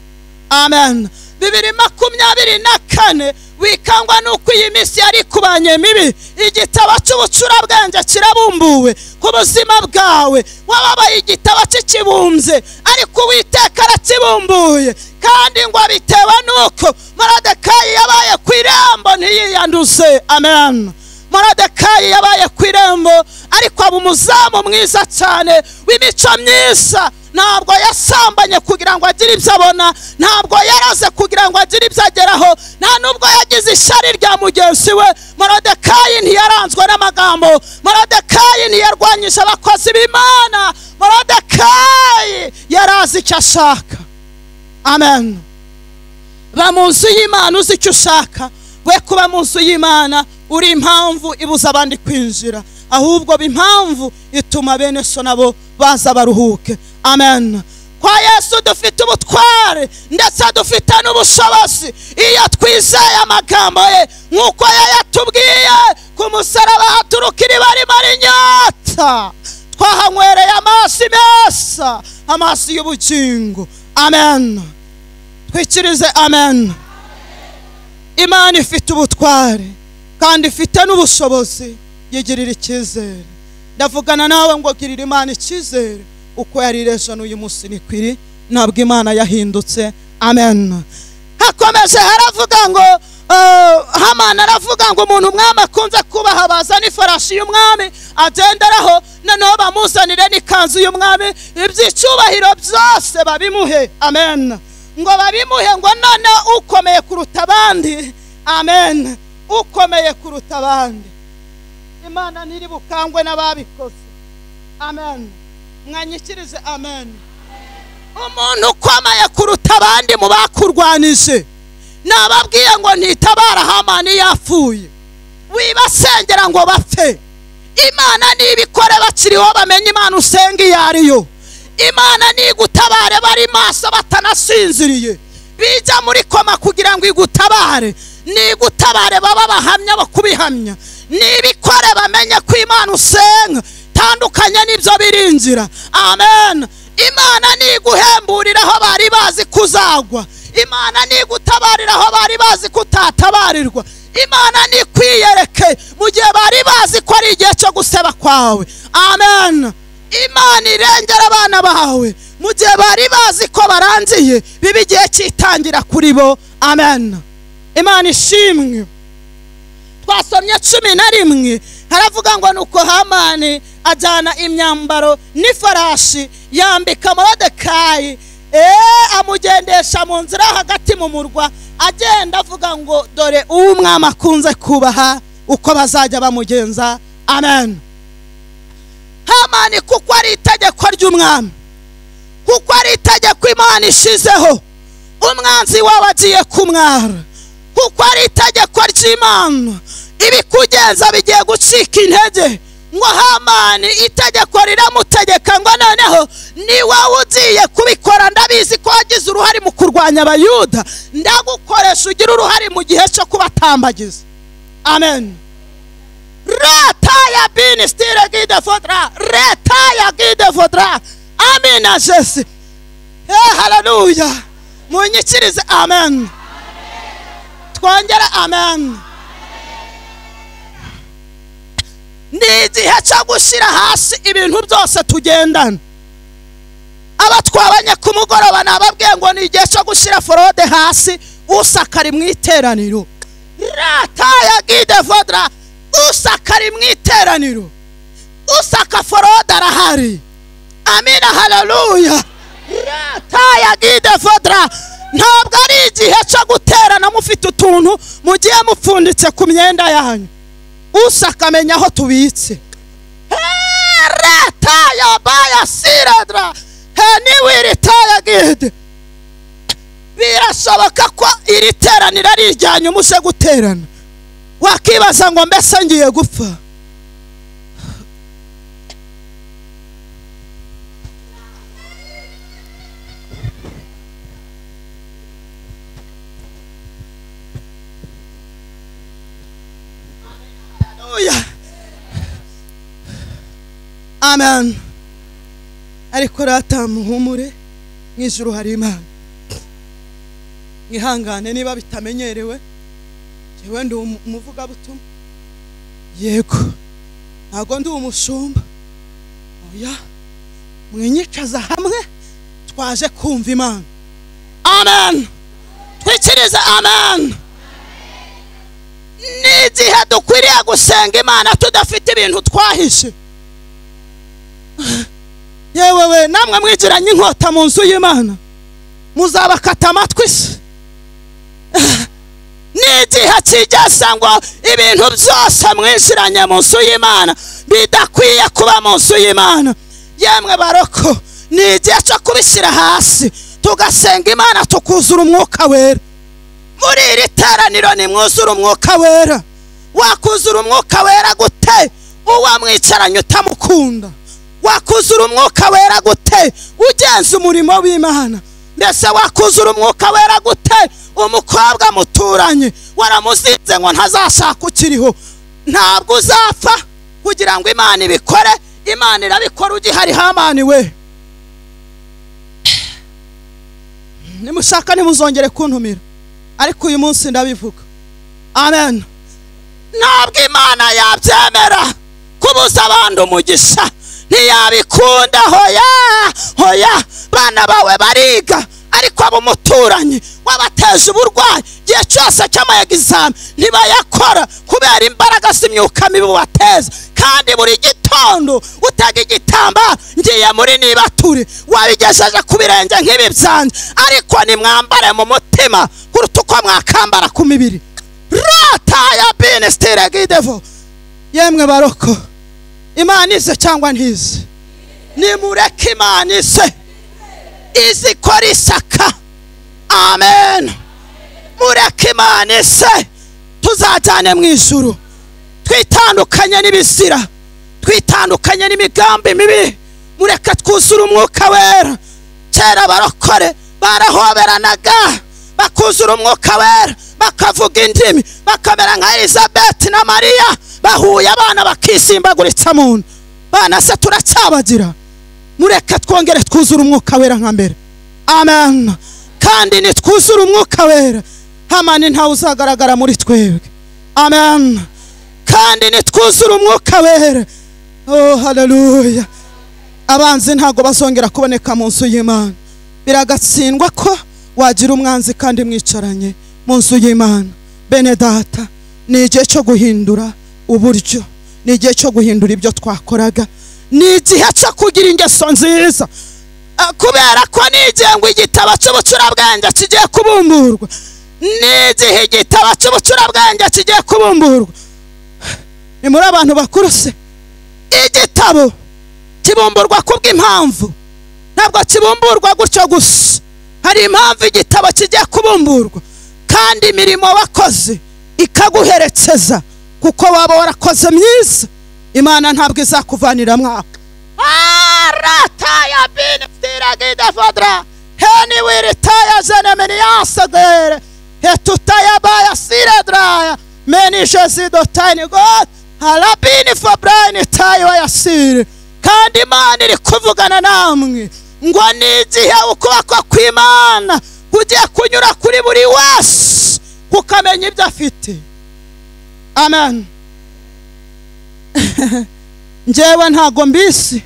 Amen. 2024 wikangwa nuko iyi minsi yari kubanye mibi, igitabo cy'ubucurabwenge kirabumbuwe ku buzima bwawe. Wababaye igitabo cy'ikibumbye, ariko Uwiteka arakibumbuye. Kandi ngo bitewe nuko Moridekayi yabaye ku irembo ntiyiyanduze. Amen. Moridekayi yabaye ku irembo, ariko aba umuzamu mwiza cyane w'imico myiza. Ntabwo yasambanye kugira ngo agire ibyo abona, ntabwo yaraze kugira ngo agire ibyo ageraho, nta nubwo yagize ishyari rya mugenzi we. Moridekayi ntiyaranzwe n'amagambo, Moridekayi ntiyarwanyije abakozi b'Imana, Moridekayi yarazi icyo ashaka. Amen. Ba mu nzu y'Imana uzi icyo ushaka, we kuba mu nzu y'Imana uri impamvu ibuza abandi kwinjira, ahubwo impamvu ituma bene so nabo baza baruhuke. Amen. Kwa Yesu dufite ubutware ndetse dufite n'ubushobozi iyo twizeye amagambo ye, nk'uko yayatubwiye ku musaraba haturuka iriba rimara inyota, twahanywereye amazi meza, amazi y'ubugingo. Amen. Twikirize amen. Imana ifite ubutware kandi ifite n'ubushobozi, yigirira icyizere. Ndavugana nawe ngo girira Imana icyizere, uko yari ejo n'uyu munsi ni kwiri, ntabwo Imana yahindutse. Amen. Hakomeje haravuga ngo Hamani aravuga ngo umuntu umwami akunze kubaha bazana ifarashi y'umwami agenderaho, noneho bamuzanire n'ikanzu y'umwami, iby'icyubahiro byose babimuhe. Amen. Ngo babimuhe, ngo none ukomeye kuruta abandi. Amen. Ukomeye kuruta abandi. Imana ntiri bukangwe n'ababikoze. Amen. Mwanyikirize amen. Umuntu ukomeye kuruta abandi mu bakurwanije, nababwiye ngo ntitabara Hamani yapfuye, wibasengera ngo bapfe. Imana nibikore bakiriho bamenye Imana usenga iyo ariyo. Imana nigutabare bari maso batanasinziriye, bijya muri koma kugira ngo igutabare. Nigutabare baba bahamya bakubihamya, nibikore bamenye ko Imana usenga tandukanye n'ibyo birinzira. Amen. Imana niguhemburira aho bari bazi kuzagwa, Imana nigutabarira aho bari bazi kutatabarirwa, Imana nikwiyereke mu gihe bari bazi ko ari igihe cyo guseba kwawe. Amen. Imana irengera abana bawe mu gihe bari bazi ko barangiye, biba igihe cyitangira kuri bo. Amen. Imana ishimwe. Twasomye 11 haravuga ngo nuko Hamani ajyana imyambaro n'ifarashi yambika Moridekayi, amugendesha mu nzira hagati mu murwa, agenda avuga ngo dore uwo umwami akunze kubaha uko bazajya bamugenza. Amen. Hamani kuko ari itegeko ry'umwami, kuko ari itegeko Imana ishizeho, umwanzi wawe agiye kumwara, kuko ari itegeko ry'Imana, ibikugenza bigiye gucika intege. Ngo Hamani itegeko riramutegeka ngo noneho ni wowe ugiye kubikora, ndabizi ko wagize uruhare mu kurwanya abayuda, ndagukoresha ugira uruhare mu gihe cyo kubatambagiza. Amen. Reta ya bini stire gide fodra, reta ya gide fodra. Amina Jesu. Haleluya. Munyikirize amen. Twongere amen. Ni igihe cyo gushyira hasi ibintu byose tugendana. Abatwabanye ku mugoroba nababwiye ngo ni igihe cyo gushyira forode hasi, usakari mu iteraniro. Rataya gide vodra, usakari mu iteraniro. Usaka forode arahari. Amina, haleluya. Rataya gide vodra. Ntabwo ari igihe cyo guterana mufite utuntu mugiye mupfunditse ku myenda yanyu. Usakamenya aho tubitse. Rataya baya siradra. Heniwiritaya gide. Birashoboka ko iri teraniro ari iryanyu muje guterana. Wakibaza ngo mbese ngiye gupfa. Amen. Ariko rata muhumure, mu ijuru hari Imana. Mwihangane niba bitamenyerewe. Jewe ndi umuvugabutumwa. Yego. Ntago ndi umushumba. Oya. Mwinyicaza hamwe twaje kumva Imana. Amen. Twikirize amen. Ni igihe dukwiriye gusenga Imana tudafite ibintu twahishe. Yewe we, namwe mwigiranye inkota mu nzu y'Imana, muzabakata amatwi se. Ni igihe kigeze ngo ibintu byose mwinjiranye mu nzu y'Imana bidakwiye kuba mu nzu y'Imana. Yemwe baroko, ni igihe cyo kubishyira hasi tugasenga Imana tukuzura umwuka wera. Muri iri teraniro ni mwuzura umwuka wera. Wakuzura umwuka wera gute uwa mwicaranye utamukunda? Wakuzura umwuka wera gute ugenza umurimo w'Imana? Mbese wakuzura umwuka wera gute umukobwa muturanye waramuzinze ngo ntazashaka ukiriho? Ntabwo uzapfa kugira ngo Imana ibikore. Imana irabikora ugihari. Hamani we, nimushaka nimuzongere kuntumira, ariko uyu munsi ndabivuga. Amen. Ntabwo Imana yabyemera kubuza abantu umugisha, ntiyabikunda. Hoya hoya, bana bawe bariga ariko abo muturanye wabateje uburwayi igihe cyose cy'amayegizami ntibayakora kubera imbaraga z'imyuka mibi bateza. Kandi buri gitondo utega igitambaro ngiye muri nibature, wabigejeje ku birenge nk'ibi byanjye, ariko nimwambare mu mutima kuruta uko mwakambara ku mibiri. Rata ya benestera gidevo. Yemwe baroko, Imana ize cyangwa ntize? Nimureke Imana ize, izikora isaka. Amen. Mureke Imana ize, tuzajyane mu ijuru, twitandukanye n'ibizira, twitandukanye n'imigambi mibi. Mureke twuzure umwuka wera. Kera barokore barahoberanaga bakuzura umwuka wera, bakavuga indimi, bakamera nka Elizabeth na Maria, bahuye abana bakisimbaguritsa mu nda. Bana se turacyabagira. Mureke twongere twuzure umwuka wera nka mbere. Amen. Kandi nitwuzure umwuka wera, Hamani ntawe uzagaragara muri twebwe. Amen. Kandi nitwuzure umwuka wera, oh haleluya, abanzi ntago bazongera kuboneka mu nzu y'Imana. Biragatsindwa ko wagira umwanzi kandi mwicaranye mu nzu y'Imana. Bene data, ni igihe cyo guhindura uburyo, ni igihe cyo guhindura ibyo twakoraga, ni igihe cyo kugira ingeso nziza. Kubera ko ni igihe ngo igitabo cy'ubucurabwenge kigiye kubumburwa. Ni igihe igitabo cy'ubucurabwenge kigiye kubumburwa. Ni muri abantu bakuru se, igitabo kibumburwa kubw'impamvu, ntabwo kibumburwa gutyo gusa. Hari impamvu igitabo kigiye kubumburwa, kandi imirimo wakoze ikaguherekeza, kuko waba warakoze myiza, Imana ntabwo izakuvanira mwaka. Rataya bin fodra heni wiritaya zenemeniyasadere hetutaya baya siredraya meni jezido tiny god halabini fabrani tayo yasire. Kandi Imana iri kuvugana namwe ngo ni igihe ukuboko kw'Imana kugiye kunyura kuri buri wese, kuko Ukamenya ibyo afite. Amen. Njyewe ntago mbisi,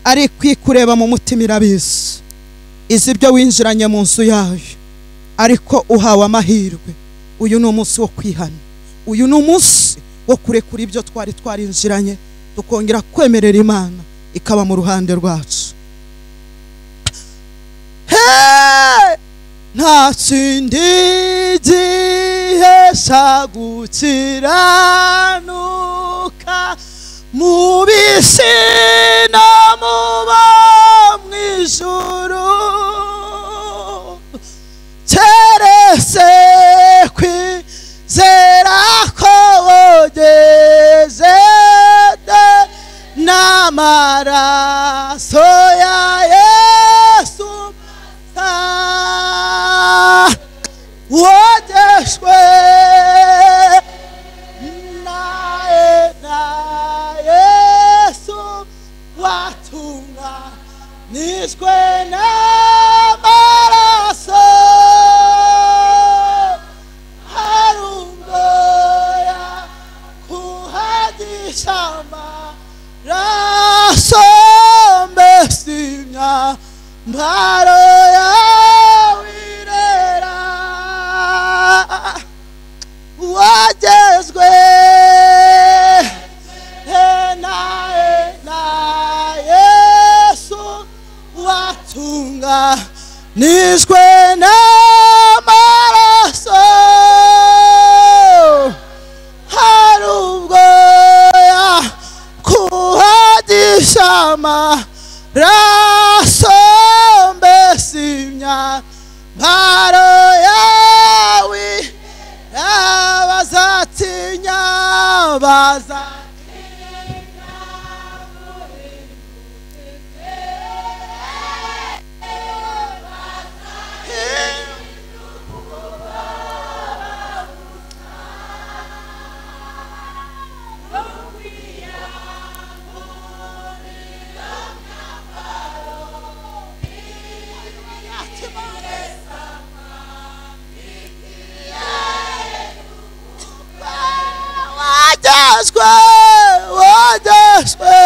ariko ikureba mu mutima irabizi. Izi ibyo winjiranye mu nzu yayo, ariko uhawe amahirwe. Uyu ni umunsi wo kwihana, uyu ni umunsi wo kurekura ibyo twari twarinjiranye, tukongera kwemerera Imana ikaba mu ruhande rwacu. Nta kindi gihesha gukiranuka mu bisi no mu bo mu ijuru, keretse kwizera ko wogeze n'amaraso ya Yesu wogeshwe na Yesu watunganijwe n'amaraso. Harungoya kuhagisha amaraso, mbese imyambaro yawe irera. Wagezwe na Yesu watunganijwe n'amaraso. Hari ubwoya kuhagisha amaraso, mbese imyambaro yawe bazatinya, bazatinya. Wagezwe, wagezwe,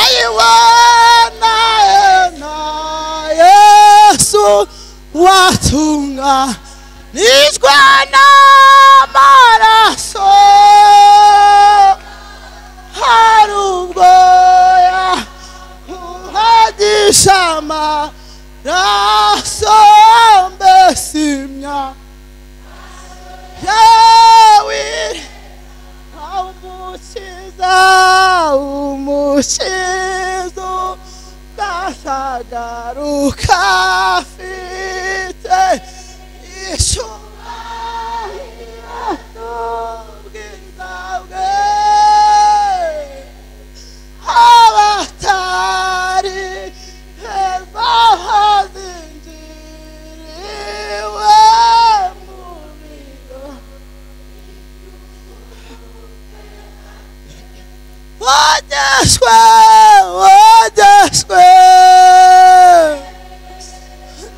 ayiwana na Yesu watunganijwe n'amaraso. Hari ubwoya kuhagisha amaraso, mbese imyambaro yawe umukiza, umukiza udasagaruka afite icyubahiro n'ubwiza bwe. Abatari heza hazinjiriwe mu biro. Wagezwe, wagezwe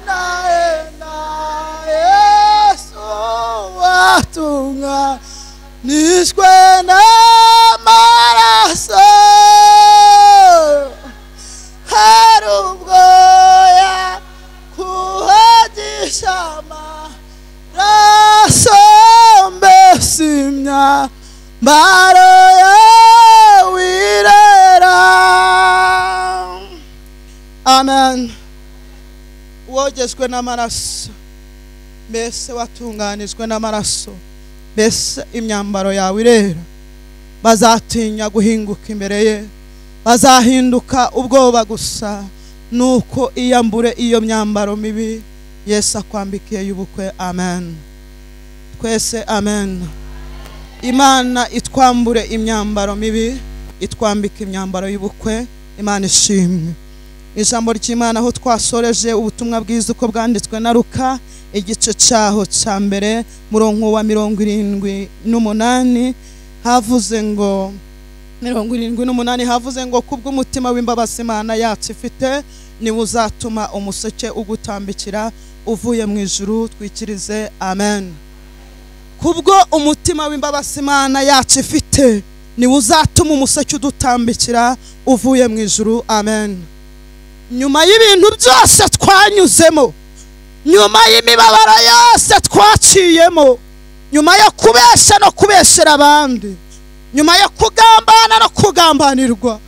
na Yesu watunganijwe n'amaraso. Hari ubwoya kuhagisha amaraso, mbese imyambaro yawe irera. Amen. Wogejwe n'amaraso, mbese watunganijwe n'amaraso, mbese imyambaro yawe irera. Bazatinya guhinguka imbere ye, bazahinduka ubwoba gusa. Nuko iyambure iyo myambaro mibi Yesu akwambikiye y'ubukwe. Amen. Twese amen. Imana itwambure imyambaro mibi, itwambike imyambaro y'ubukwe. Imana ishimwe. Ijambo ry'Imana aho twasoreje ubutumwa bwiza uko bwanditswe na Luka, igice cyaho cya mbere murongo wa 78, havuze ngo 78 havuze ngo kubw'umutima w'imbabazi Imana yacu ifite niwe uzatuma umuseke ugutambikira uvuye mu ijuru. Twikirize amen. Kubwo umutima w'imbabazi Imana yacu ifite, niwe uzatuma umuseke udutambikira uvuye mu ijuru. Amen. Nyuma y'ibintu byose twanyuzemo, nyuma y'imibabaro yose twaciyemo, nyuma yo kubesha no kubeshera abandi, nyuma yo kugambana no kugambanirwa,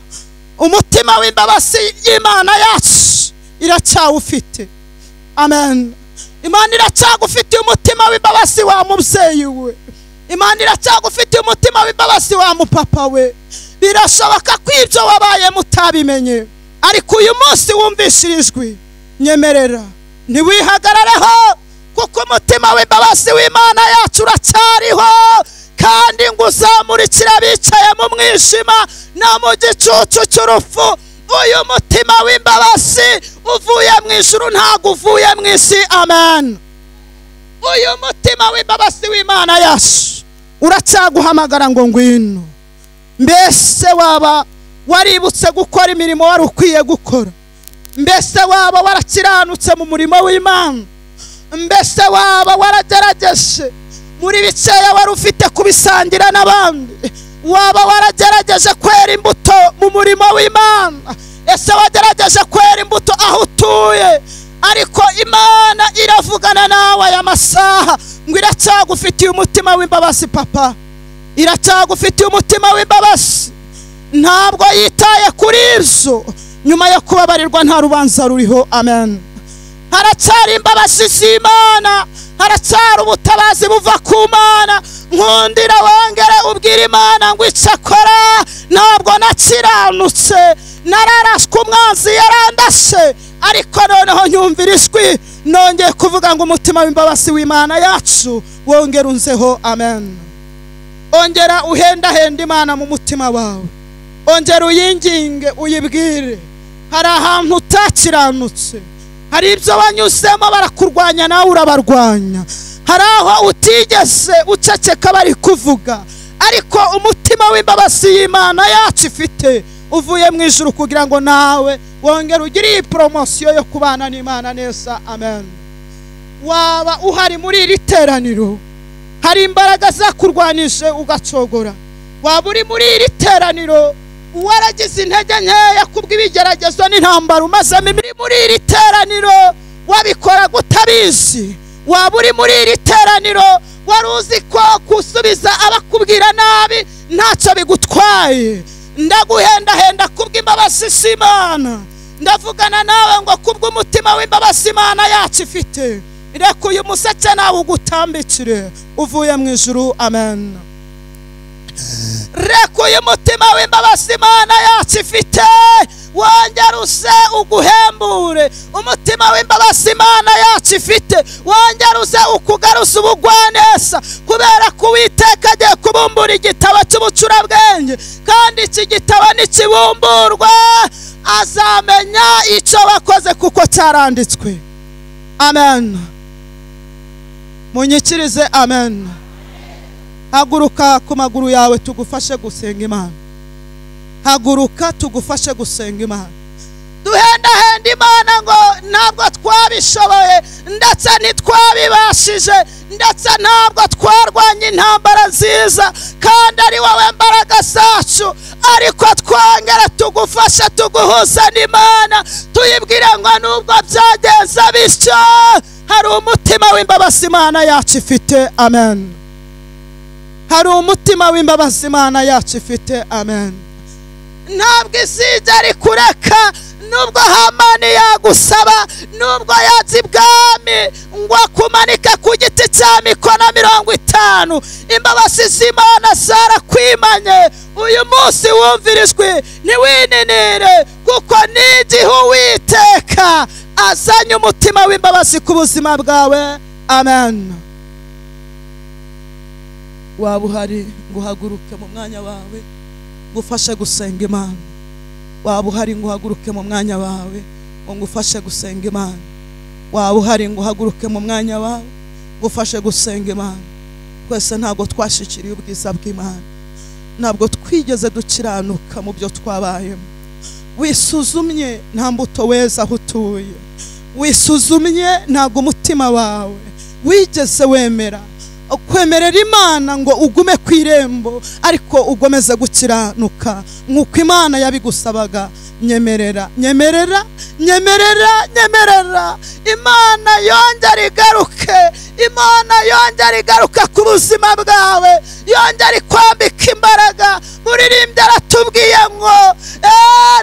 umutima w'imbabazi y'Imana yacu iracyawufite. Amen. Imana iracyagufitiye umutima w'imbabazi wa mubyeyi we. Imana iracyagufitiye umutima w'imbabazi wa mupapa we. Birashoboka ko ibyo wabaye mutabimenye, ariko uyu munsi wumvishirijwe, nyemerera ntiwihagarareho, kuko umutima w'imbabazi w'Imana yacu uracyariho, kandi ngo uzamurikira abicaye mu mwijima no mu gicucu cy'urupfu. Uyu mutima w'imbabazi uvuye mu ijuru, ntabwo uvuye mu isi. Amen. Uyu mutima w'imbabazi w'Imana yacu uracyaguhamagara ngo ngwino. Mbese waba waributse gukora imirimo wari ukwiye gukora? Mbese waba warakiranutse mu murimo w'Imana? Mbese waba waragerageje muri bikeya wari ufite kubisangira n'abandi? Waba waragerageje kwera imbuto mu murimo w'Imana? Ese wagerageje kwera imbuto aho utuye? Ariko Imana iravugana nawe aya masaha ngo iracyagufitiye umutima w'imbabazi papa, iracyagufitiye umutima w'imbabazi. Ntabwo yitaye kuri ibyo. Nyuma yo kubabarirwa nta rubanza ruriho. Amen. Haracyari imbabazi z'Imana, haracyari ubutabazi buva ku Mana. Nkundira wongere ubwira Imana ngo icyakora ntabwo nakiranutse, nararashwe umwanzi yarandashe, ariko noneho nyumvira ijwi, nongeye kuvuga ngo umutima w'imbabazi w'Imana yacu wongere unzeho. Amen. Ongera uhendahenda Imana mu mutima wawe, ongera uyinginge uyibwire. Hari ahantu utakiranutse, hari ibyo wanyuzemo barakurwanya nawe urabarwanya, hari aho utigeze uceceka bari kuvuga, ariko umutima w'imbabazi y'Imana yacu ifite uvuye mu ijuru kugira ngo nawe wongere ugire iyi poromosiyo yo kubana n'Imana neza. Amen. Waba uhari muri iri teraniro, hari imbaraga zakurwanije ugacogora. Waba uri muri iri teraniro waragize intege nkeya kubw'ibigeragezo n'intambara umazemo muri iri teraniro wabikora gutabizi. Waba uri muri iri teraniro wari uzi ko gusubiza abakubwira nabi ntacyo bigutwaye. Ndaguhendahenda kubw'imbabazi z'Imana, ndavugana nawe ngo kubw'umutima w'imbabazi Imana yacu ifite, reka uyu museke nawe ugutambikire uvuye mu ijuru. Amen. Reka uyu mutima w'imbabazi Imana yacu ifite wongere uze uguhembure. Umutima w'imbabazi Imana yacu ifite wongere uze ukugaruza ubugwaneza, kubera ko Uwiteka agiye kubumbura igitabo cy'ubucurabwenge, kandi iki gitabo nikibumburwa azamenya icyo wakoze kuko cyaranditswe. Amen. Munyikirize amen. Haguruka ku maguru yawe tugufashe gusenga Imana. Haguruka tugufashe gusenga Imana. Duhendahenda Imana ngo ntabwo twabishoboye, ndetse ntitwabibashije, ndetse ntabwo twarwanye intambara nziza, kandi ari wowe mbaraga zacu, ariko twongera tugufashe tuguhuza n'Imana, tuyibwire ngo nubwo byagenze bityo hari umutima w'imbabazi Imana yacu ifite. Amen. Hari umutima w'imbabazi Imana yacu ifite. Amen. Ntabwo izigera ikureka, nubwo Hamani yagusaba, nubwo yaza ibwami ngo akumanike ku giti cya mikono 50, imbabazi z'Imana zarakwimanye. Uyu munsi wumvira ijwi, ntiwininire, kuko n'igihe Uwiteka azanye umutima w'imbabazi ku buzima bwawe. Amen. Waba uhari ngo uhaguruke mu mwanya wawe ngufashe gusenga Imana. Waba uhari ngo uhaguruke mu mwanya wawe ngo ngufashe gusenga Imana. Waba uhari ngo uhaguruke mu mwanya wawe ngufashe gusenga Imana. Twese ntabwo twashikiriye ubwiza bw'Imana, ntabwo twigeze dukiranuka mu byo twabayemo. Wisuzumye nta mbuto weza aho utuye, wisuzumye ntabwo umutima wawe wigeze wemera. Kwemerera Imana ngo ugume ku irembo ariko ugomeze gukiranuka nk'uko Imana yabigusabaga. Nyemerera, nyemerera, nyemerera, nyemerera Imana yongera igaruke, Imana yongera igaruke ku buzima bwawe, yongera ikwambika imbaraga. Muririmbyi aratubwiye ngo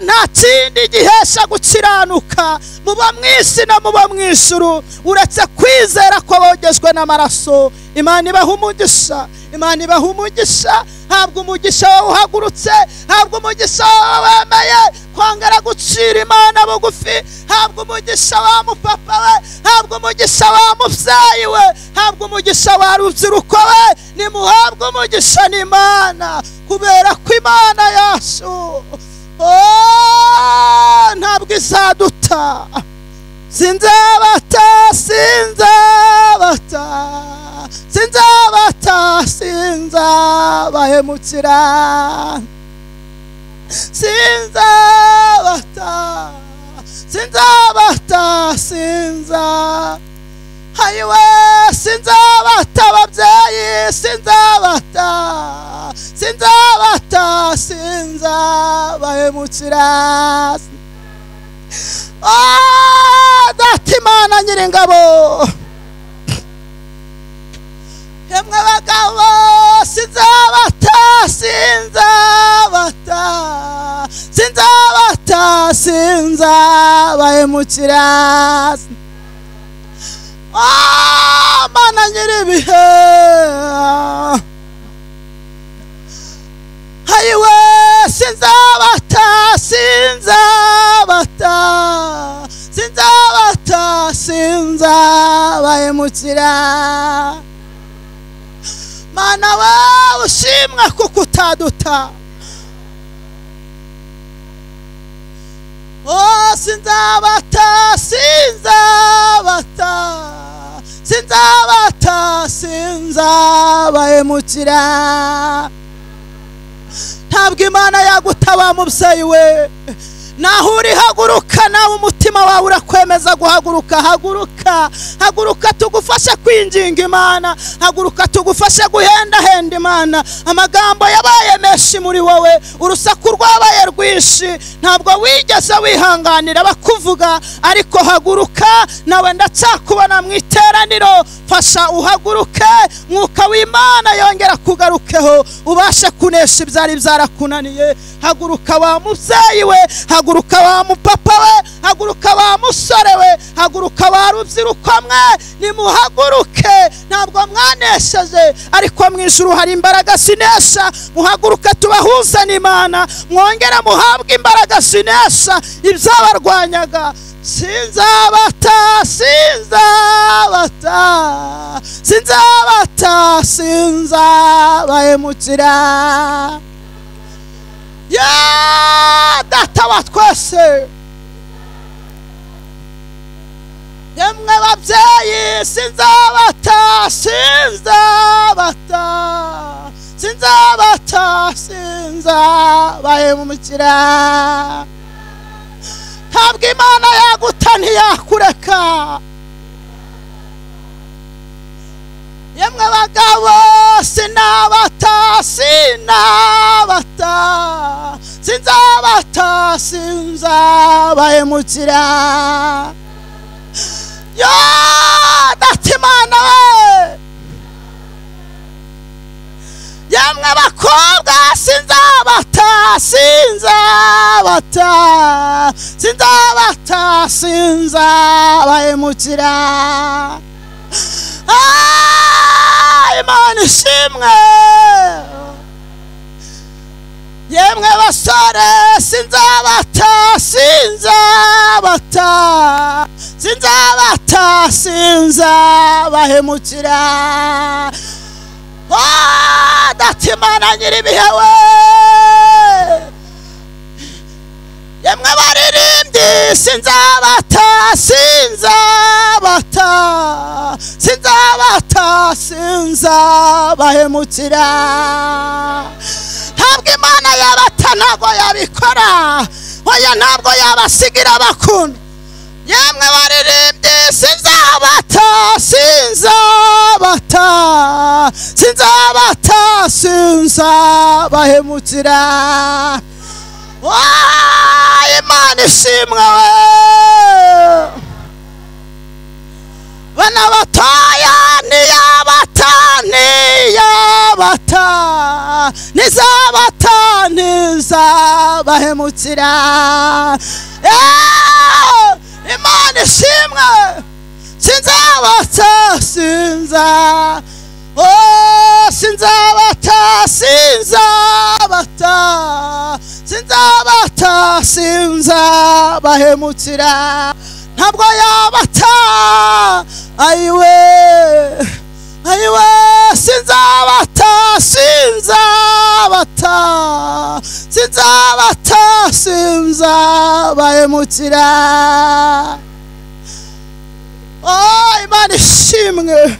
nta kindi gihesha gukiranuka muba mu isi no muba mu ijuru uretse kwizera ko bogejwe n'amaraso. Imana ibaha umugisha, Imana ibaha umugisha. Habwa umugisha wowe uhagurutse, habwa umugisha wowe wemeye kwangara gucira Imana bugufi, habwa umugisha wa mupapa we, habwa umugisha wa mubyeyi we, habwa umugisha wa rubyiruko we. Nimuhabwe umugisha n'Imana kubera ko Imana yacu ntabwo izaduta. Sinzabata, sinzabata, sinzabata, sinzabahemukira, sinzabata, sinzabata, sinza hayiwe, sinzabata ababyeyi, sinzabata, sinzabata, sinzabahemukira. Data Imana Nyiringabo, yemwe bagabo, sinzabata, sinzabata, sinzabata, sinzabahemukira. Mana nyiribihe, hayiwe, sinzabata, sinzabata, sinzabata, sinzabahemukira. Mana wawe ushimwa kuko utaduta. Oh, sinzabata, sinzabata, sinzabata, sinzabahemukira. Ntabwo Imana yagutaba mubyeyi we. Naho uri haguruka, nawe umutima wawe urakwemeza guhaguruka. Haguruka, haguruka tugufashe kwinginga Imana, haguruka tugufashe guhendahenda Imana. Amagambo yabaye menshi muri wowe, urusaku rwabaye rwinshi, ntabwo wigeze wihanganira bakuvuga, ariko haguruka nawe ndacyakubona mu iteraniro. Fasha uhaguruke, Mwuka w'Imana yongera kugarukeho, ubashe kunesha ibyari byarakunaniye. Haguruka wa mubyeyi we, haguruka wa mupapa we, haguruka wa musore we, haguruka wa rubyiruko mwe, nimuhaguruke. Ntabwo mwanesheje ariko mu ijuru hari imbaraga zinesha. Muhaguruke tubahuze n'Imana, mwongere muhabwe imbaraga zinesha ibyabarwanyaga. Sinzabata, sinzabata, sinzabata, sinzabahemukira. Ya Data wa twese, yemwe babyeyi, sinzabata, sinzabata, sinzabata, sinzabahemukira. Ntabwo Imana yaguta ntiyakureka. Yemwe bagabo, sinabata, sinabata, sinzabata, sinzabahemukira. Ya Data Imana we, yemwe bakobwa, sinzabata, sinzabata, sinzabata, sinzabahemukira. Imana ishimwe. Yemwe basore, sinzabata, sinzabata, sinzabata, sinzabahemukira. Data Imana nyiribihe we, yemwe baririmbyi, sinzabata, sinzabata, sinzabata, sinzabahemukira. Ntabwo Imana yabata, ntabwo yabikora, oya ntabwo yabasigira abakunda. Yemwe baririmbyi, sinzabata, sinzabata, Sinzabata, sinzabahemukira. Imana ishimwe we. Bana batoya niyabata, niyabata, nizabata, nizabahemukira. Imana ishimwe. Sinzabata, sinza, oh, sinzabata, sinzabata, sinzabata, sinzabahemukira. Ntabwo yabata, ayiwe, ayiwe, sinzabata, sinzabata, sinzabata, sinzabahemukira. Oh, Imana ishimwe.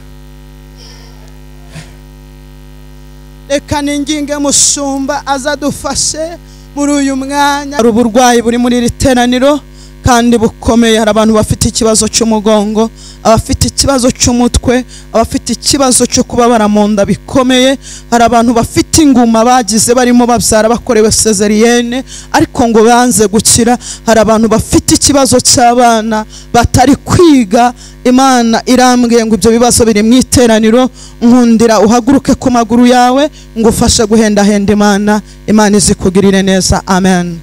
Reka ninginge mushumba azadufashe muri uyu mwanya. Hari uburwayi buri muri iri teraniro kandi bukomeye. Hari abantu bafite ikibazo cy'umugongo, abafite ikibazo cy'umutwe, abafite ikibazo cyo kubabara mu nda bikomeye. Hari abantu bafite inguma bagize barimo babyara bakorewe césarienne ariko ngo banze gukira. Hari abantu bafite ikibazo cy'abana batari kwiga. Imana irambwiye ngo ibyo bibazo biri mu iteraniro. Nkundira uhaguruke ku maguru yawe ngo ufashe guhendahenda Imana. Imana izikugirire neza. Amen.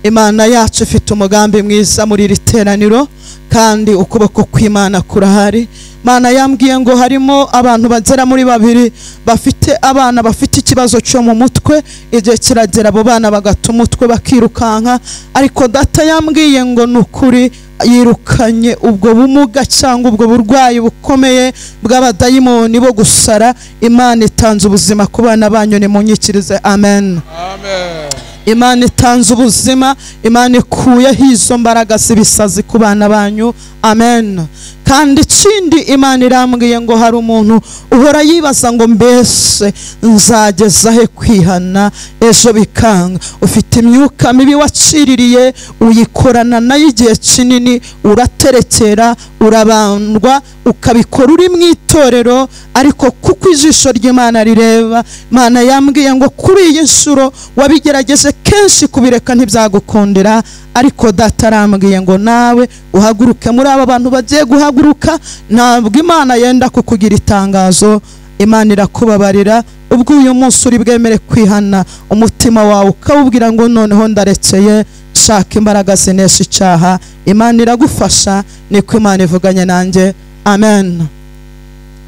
Imana yacu ifite umugambi mwiza muri iri teraniro kandi ukuboko kw'Imana kurahari. Imana yambwiye ngo harimo abantu bagera muri babiri bafite abana bafite ikibazo cyo mu mutwe. Igihe kiragera abo bana bagata umutwe bakirukanka, ariko data yambwiye ngo nukuri yirukanye ubwo bumuga cyangwa ubwo burwayi bukomeye bw'abadayimoni bo gusara. Imana itanze ubuzima ku bana banyu, nimunyikirize. Amen. Amen. Imana itanze ubuzima, Imana ikuyeho izo mbaraga z'ibisazi ku bana banyu. Amen. Kandi ikindi Imana irambwiye ngo hari umuntu uhora yibaza ngo mbese nzageza he kwihana, ejo bikanga. Ufite imyuka mibi waciririye, uyikorana nayo igihe kinini, uraterekera, urabandwa, ukabikora uri mu itorero, ariko kuko ijisho ry'Imana rireba. Imana yambwiye ngo kuri iyi nshuro wabigerageje kenshi kubireka ntibyagukundira, ariko data arambwiye ngo nawe uhaguruke muri aba bantu bagiye guhaguruka. Ntabwo Imana yenda kukugira itangazo, Imana irakubabarira. Ubwo uyu munsi uri bwemere kwihana, umutima wawe ukawubwira ngo noneho ndarekeye, shaka imbaraga zinesha icyaha, Imana iragufasha. Niko Imana ivuganye nanjye. Amen.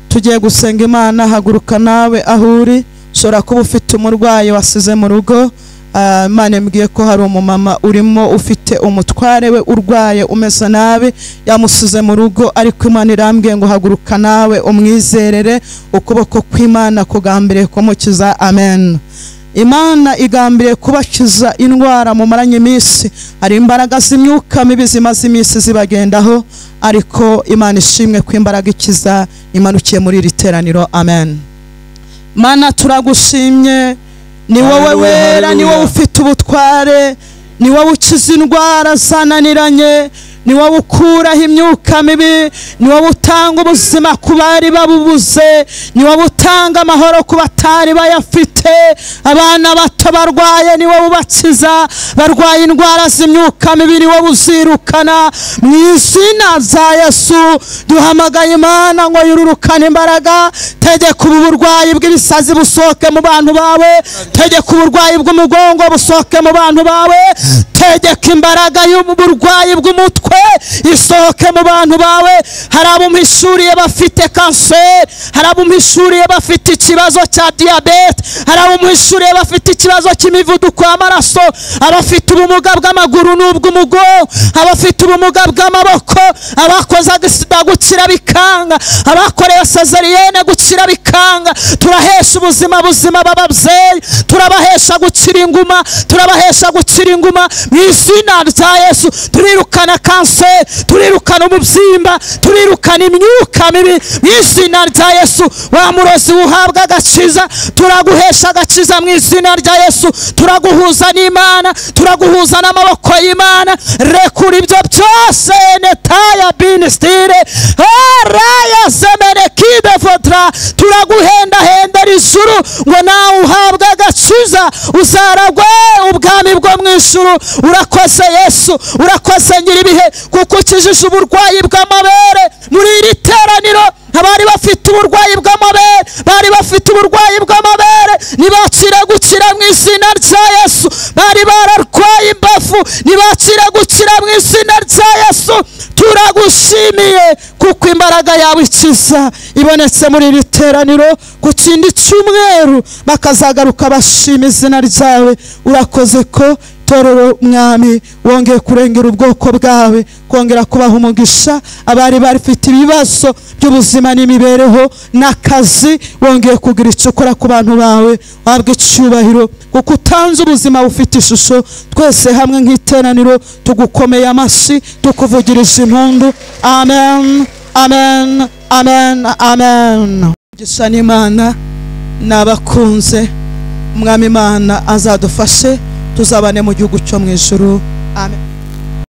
Tugiye gusenga Imana. Haguruka nawe aho uri. Ushobora kuba ufite umurwayi wasize mu rugo. Imana imbwiye ko hari umumama urimo ufite umutware we urwaye umeze nabi, yamusize mu rugo, ariko Imana irambwiye ngo haguruka nawe umwizerere, ukuboko kw'Imana kugambiriye kumukiza. Amen. Imana igambiriye kubakiza indwara mumaranye iminsi. Hari imbaraga z'imyuka mibi zimaze iminsi zibagendaho, ariko Imana ishimwe ko imbaraga ikiza imanukiye muri iri teraniro. Amen. Mana turagushimye, ni wowe wera, ni wowe ufite ubutware, ni wowe ukiza indwara zananiranye, ni wowe ukuraho imyuka mibi, ni wowe utanga ubuzima ku bari babubuze, ni wowe utanga amahoro ku batari bayafite. Abana bato barwaye ni wowe ubakiza, barwaye indwara z'imyuka mibi ni wowe uzirukana. Mu izina rya Yesu duhamagaye Imana ngo yururukane imbaraga. Tegeka ubu burwayi bw'ibisazi busohoke mu bantu bawe, tegeka uburwayi bw'umugongo busohoke mu bantu bawe, tegeka imbaraga y'uburwayi bw'umutwe isohoke mu bantu bawe. Hari abumhishuriye bafite kanseri, hari abumhishuriye bafite ikibazo cya diyabete, hari abumhishuriye bafite ikibazo cy'imivuduko y'amaraso, abafite ubumuga bw'amaguru n'ubw'umugongo, abafite ubumuga bw'amaboko, abakoze agisida gukira bikanga, abakorewe sezariyene gukira bikanga. Turahesha ubuzima buzima b'ababyeyi, turabahesha gukira inguma, turabahesha gukira inguma mu izina rya Yesu. Turirukana kanseri, turirukana umubyimba, turirukana imyuka mibi mu izina rya Yesu. Wa murozi uhabwa agakiza, turaguhesha agakiza mu izina rya Yesu. Turaguhuza n'Imana, turaguhuza n'amaboko y'Imana. Rekura ibyo byose netaya binistire araya zemenekide fote. Sandra, turaguhendahendera ijuru ngo nawe uhabwe agakiza, uzaragwe ubwami bwo mu ijuru. Urakoze Yesu, urakoze nyiribihe, kuko ukijije uburwayi bw'amabere muri iri teraniro. Abari bafite uburwayi bw'amabere, bari bafite uburwayi bw'amabere nibakira gukira mu izina rya Yesu. Bari bararwaye imbavu nibakira gukira mu izina rya Yesu. Turagushimiye kuko imbaraga yawe ikiza ibonetse muri iri teraniro. Ku kindi cyumweru bakazagaruka bashima izina ryawe. Urakoze ko torero Mwami wongeye kurengera ubwoko bwawe, kongera kubaha umugisha. Abari barifite ibibazo by'ubuzima n'imibereho n'akazi, wongeye kugira icyo ukora ku bantu bawe. Wabwe icyubahiro kuko utanze ubuzima bufite ishusho. Twese hamwe nk'iteraniro tugukomeye amashyi, tukuvugirije impundu. Amen, amen, amen, amen. Umugisha n'Imana n'abakunze Umwami Imana azadufashe tuzabane mu gihugu cyo mu ijuru. Amen.